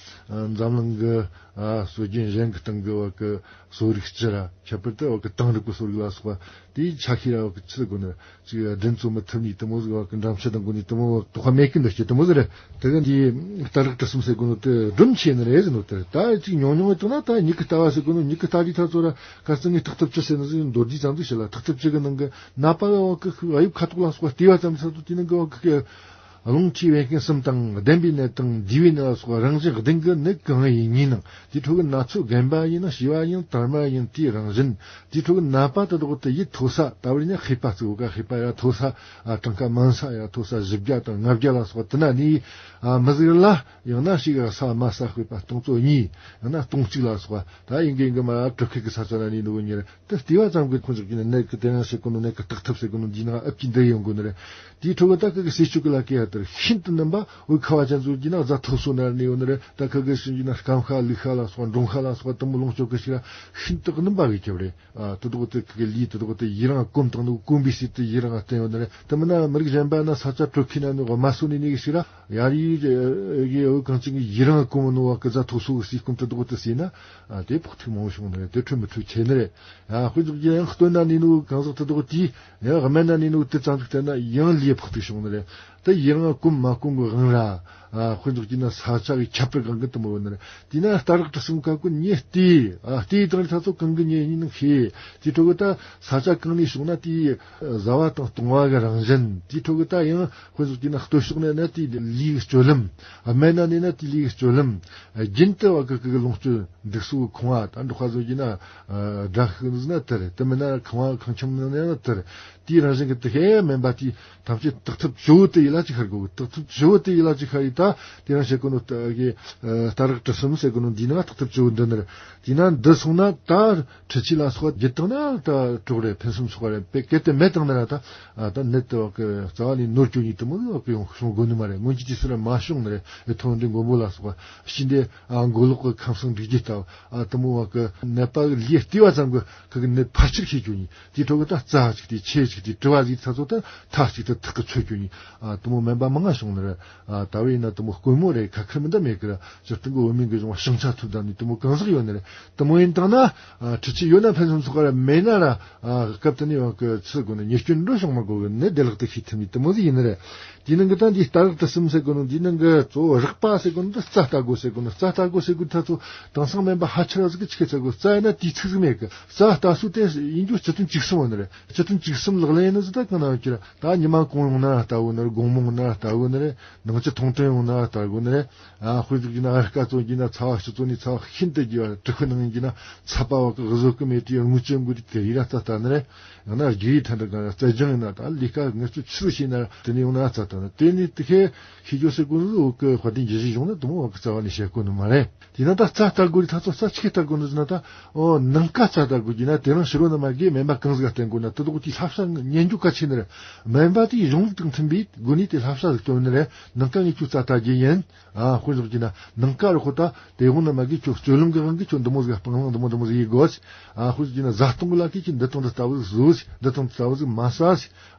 ཨ། འཛམ་གླིང་གི། ཨ། སྲོལ་རྒྱུན་གཞན་གི་སྟེང་གི་བ་གི་གསོ་རིག་སྤྱི་ར། ཁྱད་པར་དུ་བ་གི་དེང་རབས་ཀྱི་གསོ་རིག་ལ་སོགས་པ་དེའི་ཆ་ཤས་ར་བ་གི་ཆི་ཟེར་དགོས་ནི། ཅིག་སྒྲིག་འཛུགས་མི་ཐུབ་ནི་དེ་མོ་ཟིག་བ་གི་འགྲམ་ཆུ་དང་གོ་ནི་དེ་མོ་བ་དོགས་པ་མེད་ཀི་འདུག་ཅེས་དེ་མོ་ཟིག་རེད། དེ་གི་འདི་ད་རགས་གྲི་གསུམ་ཟེར་གོ་ནོ་དེ་སྒྲུབ་ཆེ་ནི་རེད་ཟེར་ནོ་དེ་རེད། ད་ཅིག་ཉུང་ཉུང་བཏང་ན་ད་མྱིག་གིས་ལྟ་བ་ཟེར་གོ་ནོ། མྱིག་གིས་ལྟ་དུས་ད་ཚོ་ར་ག་ཚོད་ངས་ཐག་ཐུབ་ཅི་ཟེར་ནི་ཟིག་མདོར་བསྡུས་ཙམ་ཟིག་བཤད་ལ། ཐག་ཐུབ་ཅི་གི་ནང་གི་ནད་པ་བ་གི་གཡུབ་ཁ་ཐུག་ལ་སོགས་པ་ལྟེ་བ་ཙམ་ཟེར་ཚོ་དེ་ནང་གི་བ་གི་རླུང་མཁྲིས་བད་ཀན་གསུམ་དང་ལྡན་པའི་ནད་དང་བསྡུས་པའི་ནད་ལ་སོགས་རང་བཞིན་ལྡན་གྱི་ནད་གང་ཡིན་ཉིན་ནང་དེའི་ཁྲོད་ཀྱི་ན་ཚོད་རྒན་པ་ཡིན་ན་བྱིས་པ་ཡིན་དར་མ་ཡིན་དེའི་རང་བཞིན། དེའི་ཁྲོད་ཀྱི་ནད་པ་དེ་དག་དེ་ཡིད་མཐོ་ས་ད་བར་ཡིན་ན་མཁས་པ་གཙོ་བོ་ག་མཁས་པ་ཡ་མཐོ་ས། ཨ། གྲངས་ཀ་མང་ས་ཡ་མཐོ་ས་བཞི་བརྒྱ་དང་ལྔ་བརྒྱ་ལ་སོགས་དེ་ན་ནི། ཨ། མི་ཟིག་ལ་ཡང་ན་ཞིག་ས་དམའ་ས་དཔེ་བ་སྟོང་ཚོ་གཉིས་ཡང་ན་སྟོང་གཅིག་ལ་སོགས་པ་ད་ཡིན་གི་ཡིན་གི་མ་ར་གྲུ་ཁུག་གི་ས་ཆ་ན་ནི་འདུག་གི་ཉེར། དེ་ལྟེ་བ་ཙམ་གྱི་ཁོང་ཚོ་གིས་ནི་ནད་ཀྱི་དེ་རིང་ཟེར་གོ་ནོ་ནད་ཀྱི་བརྟག་ཐབས་ཟེར་གོ་ནོ་འདི་ནང་ཨབ་ཀྱིས་འདི་ཡོང་གོ་ནི་རེད། དེའི་ཁྲོད་ཀྱི་ད་ཁོ་གི་ཟས་སྤྱོད་ཀྱི་ལ་ཀའི་ཡ་དེར་ཤིན་ཏུ་སྣུམ་པ། འོ་ཁ་བ་ཅན་ཚོ་གིས་ན་རྫ་མཐོ་སོ་ན་ནི་ཡོད་ནི་རེད། ད་ཁོ་གི་ཤིན་གྱི་ན་སྐམ་ཤ་ལུས་ཤ་ལ་སོགས་པ་འབྲོང་ཤ་ལ་སོགས་པ་དེ་མོ་ལོངས་སྤྱོད་གི་ཞིག་ར་ཤིན་ཏུ་སྣུམ་པ་གི་ཁྱབ་རེད། ཨ། དེ་དག་དེ་ཁོ་གི་ལུས་དེ་དག་དེ་ཡི་རང་སྐོམ་དང་ནི་སྐོམ་པའི་ཟས་དེ་ཡི་རང་བསྟེན་ཡོད་ནི་རེད། དེ་མིན་ན་མི་རིགས་གཞན་པ་ན་ས་ཆ་དྲོ་ཁའི་ན་ནི་དམའ་སོ་ནི་ནི་གི་ཞིག་ར། ཡ་རི་གི་འོ་གང་ཅིག་གི་ཡི་རང་སྐོམ་ནོ་བ་གི་རྫ་མཐོ་སོ་གི་ཟས་སྐོམ་དེ་དག་དེ་ཟོས་ན། ཨ། དེ་ཕོག་ཐུག་མང་བོ་བྱུང་ནི་རེད། དེ་འཕྲོད་མི་འཕྲོད་ཆེ་ནི་རེད། ཨ། དཔེ་འཇོག་རྒྱུ་ཡང་སྟོན་ན་ནི་ནུ་གང་ཟག་དེ་དག་དེས་ཡང་སྨན་ན་ནི་ནུ་དེ་ཙམ་ཟིག་བསྟེན་ན་ཡང་ལུས་ཕོག་ཐུག་བྱུང་ནི་རེད། དེ་ཡི་རང་སྐོམ་མ་སྐོམ་གི་དབང་ར། ཨ། དཔེ་འཇོག་རྒྱུ་ན་ས་ཆ་གི་ཁྱད་པར་གང་གི་དེ་མོ་ཡོད་ནི་རེད། དེས་ན་ད་རགས་གྲི་གསུམ་ཀ་ཀུན་ཉེ་ལྟོས། ཨ། ལྟོས་དང་རི་ཐ་ཚོ་གང་གི་ཉེ་ཡིན་ནི་ཤེས། དེའི་ཁྲོད་གི་ད་ས་ཆ་གང་ནས་བྱུང་ན་དེའི་བཟའ་བ་དང་བཏུང་བ་གི་རང་བཞིན། དེའི་ཁྲོད་གི་ད་ཡང་དཔེ་འཇོག་རྒྱུ་ན་ལྟོ་ཕྱོགས་ནས་ན་དེའི་ལུས་གི་སྤྱོད་ལམ། སྨན་ན་ནས་ན་དེའི་ལུས་གི་སྤྱོད་ལམ། རྒྱུན་དུ་བ་གི་གི་ལོངས་སྤྱོད་འདུག་སོ་ཁང་བ་ད་འབྲོག་པ་ཚོ་གི་ན་སྦྲ་ཤིག་ཟིག་ན་དེ་རེད། དེ་མིན་ན་ཁང་བ་ཁང་ཁྱིམ་ན་ན་དེ་རེད། དེའི་རང་བཞིན་གི་དེ་ཧེ་མིན་པ་དེ་ཐམས་ཅད་བརྟག་ཐབས་ཇོ་བོ་དེ་ཡིད་ལ་ཅིག་ཤར་དགོས། བརྟག་ཐབས་ཇོ་བོ་དེ་ཡིད་ལ་ཅིག་ཤར་ཡིན། ད་དེ་རིང་བཤད་གོ་ནོ་ད་གི་ད་རགས་གྲི་གསུམ་ཟེར་གོ་ནོ་འདི་ན་བརྟག་ཐབས་ཇོ་བོ་འདི་ནི་རེད། དེས་ན་འདི་སོང་ན་ད་འཕྲུལ་ཆས་ལ་སོགས་བརྒྱུད་བཏང་ན་ད་གྲོགས་རེད། ཕུན་སུམ་ཚོགས་པ་རེད། དཔེ་གལ་ཏེ་མེད་བཏང་ན་ར་ད་ད་ནད་དེ་བ་གི་རྩ་བ་ནས་ནོར་སྐྱོན་ཡིན། དེ་མོ་ལ་བ་གི་ཡོང་བྱུང་དགོས་ནི་མ་རེད། སྔོན་གྱི་དུས་སུ་ར་མ་བྱུང་ནི་རེད། ཐོན་འདི་མགོན་པོ་ལ་སོགས་པ་ཕྱི་འདི་མགོ་ལོག་གི་ཁམས་སངས་འགྲིག་རྒྱུ་ལྟ་བུ། ཨ། དེ་མོ་བ་གི་ནད་པ་གི་ལུས་ལྟེ་བ་ཙམ་གི་ཁོ་གི་ནད་ཕལ་ཆེར་ཤེས་རྒྱུ་ཡིན། དེའི་ཁྲོད་གི་ད་རྩ་གཅིག་དེ་ཆེ་གཅིག་དེ་དྲི་བ་ཟིག་ཚ་ཚོ་ད་མཐའ་གཅིག་ཏུ་ཐག་གི་ཆོད་རྒྱུ་ཡིན། ཨ། དེ་མོ་མིན་པ་མང་ང་བྱུང་ནི་རེད། ཨ། ད་བས་ན། དེ་མོ་དཀོན་མོ་རེད། ཁ་ཁེར་མི་འདྲ་མེད་ཀི་ར། སྤྱིར་བཏང་གི་བོད་མིའི་གི་གཞུང་བ་ཞིང་ཆ་ཐུབ་བསྡད་ནི་དེ་མོ་གང་ཟག་ཡོད་ནི་རེད། དེ་མོ་ཡིན་དང་ན། ཨ། འཕྲུལ་ཆས་ཡོད་ན་ཕན་སོང་ཚོགས་ར་མེད་ན་ར། ཨ། སྐབས་དེ་ནས་ཡང་གི་ཚུལ་དགོས་ནི་ཉེས་སྐྱོན་འགྲོ་བྱུང་མ་དགོས་གི་ནི་བདེ་བླག་ཏུ་ཤེས་ཐུབ་ནི་དེ་མོ་ཟིག་ཡིན་ནི་རེད། དེའི་ནང་གི་ད་འདི་རྟ་རག་ཏུ་གསུམ་ཟེར་གོ་ནོ། འདིའི་ནང་གི་གཙོ་བོ་རགས་པ་ཟེར་གོ་ནོ་འདི་རྩྭ་ལྟ་དགོས་ཟེར་གོ་ནོ། རྩྭ་ལྟ་དགོས་ཟེར་གོ་ད་ཚོ་དེང་སང་སྨན་པ་ཧ་ཆེ་ར་ཟིག་གི་ཆི་གེ་ཟེར་གོ་རྩྭ་ཡིན་ན་དུས་ཚིགས་ཟིག་མེད་གི། རྩྭ་ལྟ་སྲོལ་དེ་ཡིན་རྒྱུ་སྤྱི་མཐུན་བཅུ་གསུམ་ཡོད་ནི་རེད། སྤྱི་མཐུན་བཅུ་གསུམ་ལག་ལེན་ཡིན་ནི་ཟིག་ད་གང་ན་ཡོད་ཀྱི་ར། ད་ཉི་མ་གུང་ཡོང་ན་ལྟ་དགོས་ནི་རེད། དགོང་མོ་ཡོང་ན་ལྟ་དགོས་ནི་རེད། ནང་ཆུ་ཐུང་ཐུང་ཡོང་ན་ལྟ་དགོས་ནི་རེད། ཨ། དཔེ་ཟིག་གི་ན་ཨ་སྐ་བཙོང་གི་ན་ཚ་བ་ཕྱི་བཙོང་ནི་ཚ་བ་ཤིན་ཏུ་རྒྱས་པ། དྲི་ཁུ་ནང་གི་ན་ཚ་པ་བ་གི་བཟོ་གི་མེད་དུས་རྔུལ་ཆུ་འགོ་དུས་དེ་ཡིན་ན་རྩྭ་ལྟ་ནི་རེད། ཡང་ན་རྒྱུ་ཡི་ཐན་འདྲ་གང་རྩྭ་ལྗང་ཡིན་ན་ད་ལས་ཀ་ངལ་རྩོལ་ཆེ་རུ་བྱས་ན་དེ་ནས་ཡོང་ན་རྩྭ་ལྟ་ན། དེ་ནས་དེ་ཁའི་ཤེས་རྒྱུ་ཟེར་གོ་ནི་འོག་གི་དཔལ་ལྡན་རྒྱུ་བཞི་གཞུང་ན་དུ་མོ་བ་གི་རྩ་བ་ནས་བཤད་གོ་ནི་མ་རེད། དེས་ན་ད་རྩྭ་ལྟ་དགོས་རི་ད་ཚོ་རྩྭ་ཆི་གེ་ལྟ་དགོས་ནི་ཟེར་ན་ད། ཨོ། ནངས་ཀ་རྩྭ་ལྟ་དགོས་ཀྱི་ན་དེ་རིང་ཕྱི་རོ་ན་མ་གི་སྨན་པ་གང་ཟིག་ག་བསྟེན་དགོས་ན་དེ་དག་དེའི་བསླབ་བྱ་ཉན་རྒྱུ་གལ་ཆེ་ནི་རེད། སྨན་པ་དེའི་གཞུང་ལུགས་དང་མཐུན་པའི་སྒོ་ནས་དེ་བསླབ་བྱ་ཟིག་སྟོན་ནི་རེད། ནངས་ཀ་ངས་ཁྱོད་རྩྭ་ལྟ་རྒྱུ་ཡིན། ཨ། དཔེ་བཞག་གྱི་ན་ནངས་ཀ་རུ་ཁོ་ད་དེ་འོང་ན་མ་གི་ཁྱོད་སྤྱོད་ལམ་གི་དབང་གིས་ཁྱོད་འདི་མོ་ཟིག་སྤང་བླང་འདི་མོ་འདི་མོ་ཟིག་ཡེད་དགོས། ཨ། དཔེ་བཞག་གྱི་ན་བཟའ་བཏུང་གི་ལ་ཁའི་ཁྱོད་འདི་དང་འདི་ལྟ་བུ་ཟིག་ཟོས། འདི་དང་འདི་ལྟ་བུ་ཟིག་མ་ཟ།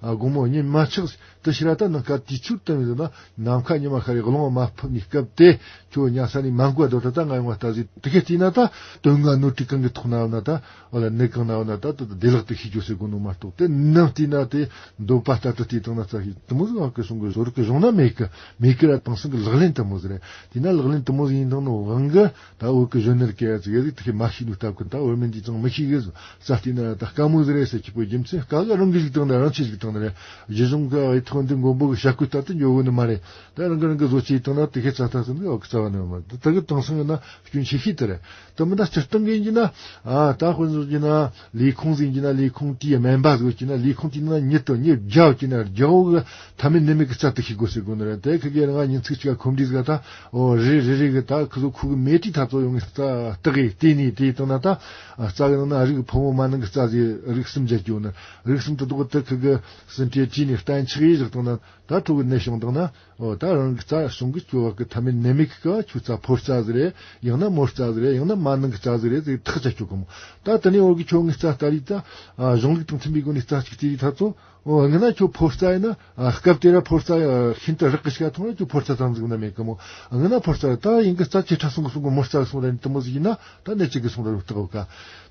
ཨ། དགོང་མོ་གཉིད་མ་ཆག། དེ་ཕྱིར་ར་ད་ནངས་ཀ་དུས་ཚོད་བསྟུན་ནས་ཟེར་ན་ནམ་མཁའ་ཉི་མ་ཤར་རི་རླུང་མ་ཕུབ་ནི་སྐབས་དེ་ཁྱོད་ཉལ་ས་ནས་མ་འགོ་བ་དོ་ད་ད་ང་ཡོང་བ་ལྟ་ཟིག་དེ་གས་བལྟས་ན་ད་དོན་ལྔ་སྣོད་དྲུག་གང་གི་ཐོག་ན་ཡོད་ན་ད། ཨོ་ལ་ནད་གང་ན་ཡོད་ན་ད་ད་བདེ་བླག་ཏུ་ཤེས་རྒྱུ་ཟེར་གོ་ནོ་མ་གཏོགས་དེ་ནམ་བལྟས་ན་དེ་འདོད་པ་ལྟར་དུ་བལྟས་བཏང་ན་རྩ་ཤེས་དེ་མོ་ཟིག་བ་གི་གསུང་གི་བཟོ་རིག་གི་གཞུང་ན་མེད་གི། མེད་གི་ར། དེང་སང་གི་ལག་ལེན་དེ་མོ་ཟིག་རེད། དེས་ན་ལག་ལེན་དེ་མོ་ཟིག་ཡིན་དང་ནོ་དབང་གི་ད་བོད་གི་གཞོན་ནུ་སྐད་ཟིག་ཡ་ཟིག་དེ་ཤེས་མ་ཤེས་ནོ་སྟབས་ཀུན་ད་བོད་མི་འདི་ཚང་མི་ཤེས་གི་ཟིག་རྩ་བལྟས་ན་ད་དཀའ་མོ་ཟིག་རེད་ཟེར་གྱི་པོ་རྒྱུ་མཚན་དཀའ་གི་རང་གི་ཟིག་བཏང་ན་རང་ཆེ་ཟིག་བཏང་ན་རེད། རྒྱུ་གཞུང་གི་ཨེ་ཐོག་འདི་མགོན་པོ་གི་ཞྭ་གོས་ལྟར་དུ་འགྱོ་གོ་ནི་མ་རེད། ད་རང་གི་རང་གི་བཟོ་ཆས་བཏང་ན་དེ་ཤེས་རྩ་ལྟ་ཟིན་གི་བ་གི་རྩ་བ་ནས་མ་ད་ད་གི་དེང་སང་ཡིན་ན་སྐྱོན་ཆེ་ཤོས་དེ་རེད། དེ་མིན་ད་སྤྱིར་བཏང་གི་ཡིན་གྱི་ན། ཨ། ད་དཔེ་བཟོ་གྱི་ན་ལས་ཁུངས་ཟིན་གྱི་ན་ལས་ཁུངས་དེའི་སྨན་པ་བཟོ་གྱི་ན་ལས་ཁུངས་དེའི་ནང་ཉིད་དུ་ཉིད་རྒྱའོ་གྱི་ན་རྒྱའོ་གི་ཐ་མལ་ནད་མེད་ཀྱི་རྩ་དེ་ཤེས་དགོས་ཟེར་གོ་ནི་རེད། དེ་ཁི་གེ་རང་ཉིན་ཚིག་ཅིག་ཁོམ་འདྲིས་ཟིག་ད། ཨོ། རེ་རེ་རེ་གི་ད་ཁི་ཚོ་ཁུ་གི་མེ་ཏི་ཐ་ཚོ་ཡོང་གི་རྩ་བལྟ་གི་དེ་ནས་དེ་བཏང་ན་ད། རྩ་གི་ནང་ན་རིགས་ཕོ་མོ་མ་ནིང་གི་རྩ་ཟིག་རིགས་གསུམ་བརྒྱད་ཀྱི་ཡོད་ནི། རིགས་གསུམ་དེ་དག་དེ་ཁི་གི་ཟིན་བྲིས་བྲིས་ནས་གཏན་ཆགས་ཡེ་བཞག་བཏང་ན། ད་ཕྲུ་གུ་ནད་བྱུང་དང་ན། ཨོ། ད་རང་གི་རྩ་གཞུང་གི་སྐྱོ་བ་གི་ཐ་མལ་ནད་མེད་གི་ཀ་བ་ཁྱོད་རྩ་ཕོ་རྩ་ཟིག་རེད། ཡང་ན་མོ་རྩ་ཟིག་རེད། ཡང་ན་མ་ནིང་གི་རྩ་ཟིག་རེད་ཟེར་ཐག་བཅད་ཆོག་གི་མོ། ད་དེ་ནས་འོག་གི་ཁྱོད་ངའི་རྩ་ལྟ་རིས་ད། ཨ། གཞུང་ལུགས་དང་མཐུན་པའི་སྒོ་ནས་རྩ་གཅིག་བལྟས་རིས་ད་ཚོ། ཨོ། ངི་ན་ཁྱོད་ཕོ་རྩ་ཡིན་ན། ཨ། སྐབས་དེ་ར་ཕོ་རྩ་ཤིན་ཏུ་རག་གི་ཞིག་ག་མཐོང་ན་ཁྱོད་ཕོ་རྩ་ཙམ་ཟིག་ན་མེད་གི་མོ། ངི་ན་ཕོ་རྩ་ད་ཡིན་གི་རྩ་ཆེ་ཕྲ་སོང་གི་སོང་གི་མོ་རྩ་སོང་ར་ནི་དེ་མོ་ཟིག་ཡིན་ན་ད་ནད་ཅིག་གི་སོང་ར་རུ་བཏགས་ག།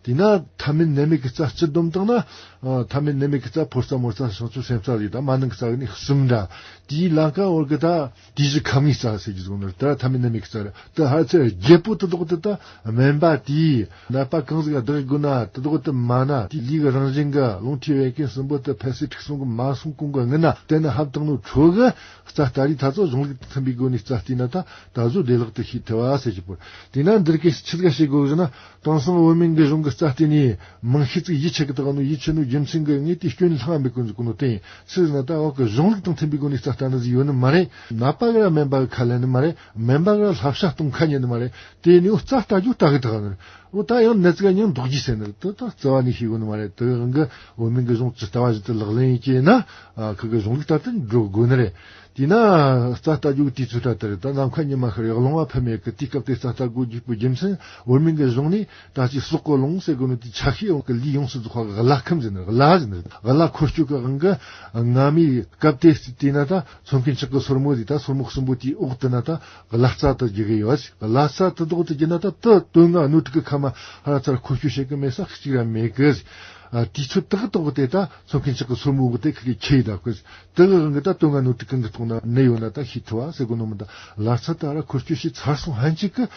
དེས་ན་ཐ་མལ་ནད་མེད་ཀྱི་རྩ་སྤྱི་བསྡོམས་བཏང་ན། ཨ། ཐ་མལ་ནད་མེད་ཀྱི་རྩ་ཕོ་རྩ་མོ་རྩ་བྱང་ཆུབ་སེམས་རྩ་ཡིན་ད་མ་ནིང་གི་རྩ་ནི་གསུམ་འདྲ། དེའི་ལ་ཀ་བར་གི་ད་དེ་བཞི་ཁམས་ངེས་རྩ་ཟེར་གྱི་བཟུང་ནི་ད་ཐ་མལ་ནད་མེད་ཀྱི་རྩ་རེད། ད་ཧ་ཚེ་རྒྱལ་པོ་དེ་དག་དེ་ད་སྨན་པ་དེས་ནད་པ་གང་ཟིག་ག་བདག་དགོས་ན་དེ་དག་དེ་མ་ན་དེའི་ལུས་ཀྱི་རང་བཞིན་གི་རླུང་མཁྲིས་བད་ཀན་གསུམ་པོ་དེ་ཕལ་སྲིད་འཁྲུགས་སོང་གི་མ་སོང་གོང་གི་ངི་ན་དེ་ནི་ཧབ་བཏང་ནོ་ཁྲོ་གི་རྩ་ལྟ་རིས་ད་ཚོ་གཞུང་ལུགས་དང་མཐུན་པའི་སྒོ་ནས་རྩ་བལྟས་ན་ད་ད་གཟོད་བདེ་བླག་ཏུ་ཤེས་ཐུབ་བ་ཟེར་གྱི་པོ། དེས་ན་འདིར་གི་ཆི་ཟིག་བྱེད་དགོས་ཟེར་ན། དེང་སང་བོད་མིའི་གི་གཞུང་གི་རྩ་བལྟས་ནས་མང་ཤས་ཅིག་ཡིད་ཆད་གི་བཏགས་ནོ། ཡིད་ཆད་ནོ་རྒྱུ་མཚན་གི་ངས་དེ་སྐྱོན་ལྷང་མེད་གོ་འཇུག་གི་ནོ་དེ་ཡིན། ཆི་ཟེར་ན་ད་འོག་གི་གཞུང་ལུགས་དང་མཐུན་པའི་སྒོ་ནས་རྩ་ལྟ་ནི་ཟིག་ཡོད་ནི་མ་རེད། ནད་པ་གི་ར་སྨན་པ་གི་ཁ་ལེན་ནི་མ་རེད། སྨན་པ་གི་ར་བསླབ་བྱ་གཏོང་ཁ་ཉན་ནི་མ་རེད། དེ་ནས་འོ་རྩ་ལྟ་རྒྱུ་ལྟ་གི་བཏགས་ནི་རེད། འོ་ད་ཡང་ནད་ཅིག་ག་མྱང་འདོགས་རྒྱུ་ཟེར་ནི་རེད། དེ་ད་རྩ་བ་ནས་ཤེས་དགོས་ནི་མ་རེད། དེ་གི་དབང་གི་བོད་མིའི་གི་གཞུང་ཇི་ལྟ་བ་བཞིན་དུ་ལག་ལེན་ཡིན་གྱི་ན། ཨ། ཁི་གི་གཞུང་ལུགས་ལྟར་དུ་འགྲོ་དགོས་ནི་རེད། དེས་ན་རྩ་ལྟ་རྒྱུ་གི་དུས་ཚོད་ད་ལྟར་ད་ནམ་མཁའ་ཉི་མ་ཤར་རི་རླུང་བ་ཕུབ་མེད་གི་དུས་སྐབས་དེ་རྩ་ལྟ་དགོས་རྒྱུ་པོ་རྒྱུ་མཚན་བོད་མིའི་གི་གཞུང་ནས་ད་ཅིག་ཟོག་གི་རླུང་ཟེར་དགོས་ནོ་དེ་ཆ་ཤས་ཡོང་གི་ལུས་ཡོངས་སུ་རྫོགས་པ་གི་གླ་ཁམས་ཟེར་ནི་གླ་ཟེར་ནི་གླ་འཁོར་སྐྱོད་གི་དབང་གི་སྔ་མའི་སྐབས་དེ་དེས་ན་ད་ཚོང་མཁན་ཅག་གི་སོར་མོ་དེ་ད་སོར་མོ་གསུམ་པོ་དེའི་འོག་ཏུ་ན་ད་གླ་རྩ་དུ་རྒྱུ་གི་ཡོད། གླ་རྩ་དུ་ལྡོག་ཏུ་རྒྱུ་ན་ད་དུ་དོན་ལྔ་སྣོད་དྲུག་གི་ཁ་མ་ཧ་ར་ཚར་འཁོར་སྐྱོད་བྱེད་གི་མེད་ས་གཅིག་ར་མེད་གི། ཨ། དུས་ཚོད་དག་དག་དེ་ད་ཚོང་མཁན་ཅག་གི་སོར་མོ་གི་དེ་ཁི་གི་ཁྱེར་ཡི་ད་གི། དེ་གི་དབང་གི་ད་དོན་ལྔ་སྣོད་དྲུག་གང་གི་ཐོག་ན་ནད་ཡོད་ན་ད་ཤེས་ཐུབ་བ་ཟེར་གོ་ནོ་མི་ད། ལ་ཚ་ད་ར་འཁོར་སྐྱོད་བྱས་ཚར་སོང་ཧན་ཅིག་གི།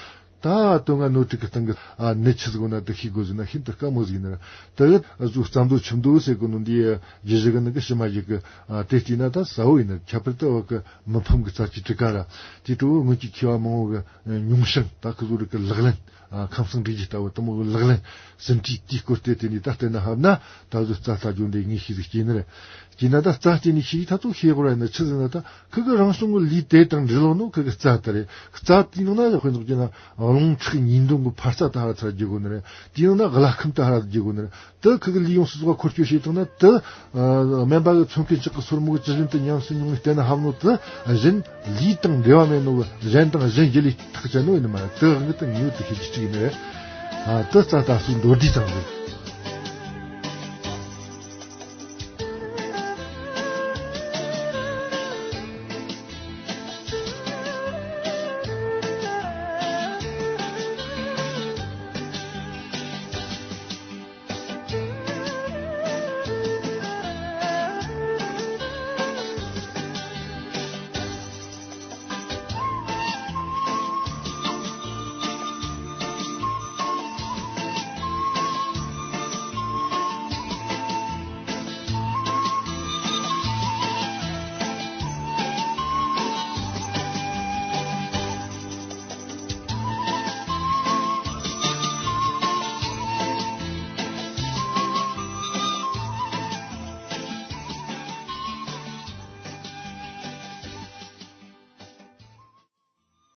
ད་དོན་ལྔ་སྣོད་དྲུག་གི་སྟེང་གི། ཨ། ནད་ཆི་ཟིག་ཡོད་ན་དེ་ཤེས་དགོས་ཟེར་ན་ཤིན་ཏུ་དཀའ་མོ་ཟིག་ཡིན་ནི་ར། དེ་གི་གཟུགས་རྩ་མདོ་ཆུ་མདོ་ཟེར་གོ་ནོ་འདི་རྒྱུ་ཞིག་གི་ནང་གི་ཕྱི་མ་ཞིག་གི། ཨ། དེ་བལྟས་ན་ད་གསལ་བོ་ཡིན་ནི། ཁྱད་པར་དུ་བ་གི་མི་ཕམ་གི་རྩ་ཆེ་དྲུག་ཀ་ར། དེ་གྲོ་བོ་སྔོན་གྱི་མཁས་པ་མང་བོ་གི་མྱོང་བྱང་ད་ཁི་ཟོ་རིག་གི་ལག་ལེན། ཨ། ཁམས་སངས་འགྲེལ་རྒྱུ་ལྟ་བུ་དེ་མོ་གི་ལག་ལེན་ཟིན་བྲིས་དེའི་སྐོར་དེ་དེ་ནས་ད་བལྟས་ན་ཧབ་ན་ད་གཟོད་རྩ་ལྟ་རྒྱུ་འདི་ངེས་ཤེས་ཟིག་སྐྱེས་ནི་རེད། སྐྱེས་ན་ད་རྩ་བལྟས་ནས་ཤེས་ད་ཚོ་ཤེས་དགོས་ར་ཡིན་ན་ཆི་ཟེར་ན་ད་ཁི་གི་རང་བྱུང་གི་ལུས་དེ་དང་འབྲེལ་ལོ་ནོ་ཁི་གི་རྩ་དེ་རེད། རྩ་དེའི་ནང་ན་དཔེ་མཚོན་བྱས་ན་རླུང་ཁྲག་གཉིས་འདོན་གི་འཕར་རྩ་ད་ཧ་ར་ཚ་རྒྱུ་དགོས་ནི་རེད། དེའི་ནང་ན་གླ་ཁམས་ད་ཧ་ར་རྒྱུ་དགོས་ནི་རེད། དེ་ཁི་གི་ལུས་ཡོངས་སུ་རྫོགས་པ་འཁོར་སྐྱོད་བྱས་བཏང་ན་དེ། ཨ། སྨན་པ་གི་ཚོང་མཁན་ཅག་གི་སོར་མོ་གི་ཇི་བཞིན་དུ་ཉམས་སུ་མྱོང་བའི་བརྟེན་ན་ཧམ་ནོ་དེ་གཞན་ལུས་དང་འབྲེལ་བ་མེད་ནོ་གི་གཞན་དང་གཞན་གཞི་ལས་ཐག་བཅད་ནོ་ཡིན་ནི་མ་རེད། དེ་དབང་གི་དེ་ངེས་པར་དུ་ཤེས་རྒྱུ་གཅིག་ཡིན་ནི་རེད། ཨ། དེ་རྩ་ལྟ་སྲོལ་མདོར་བསྡུས་ཙམ་རེད།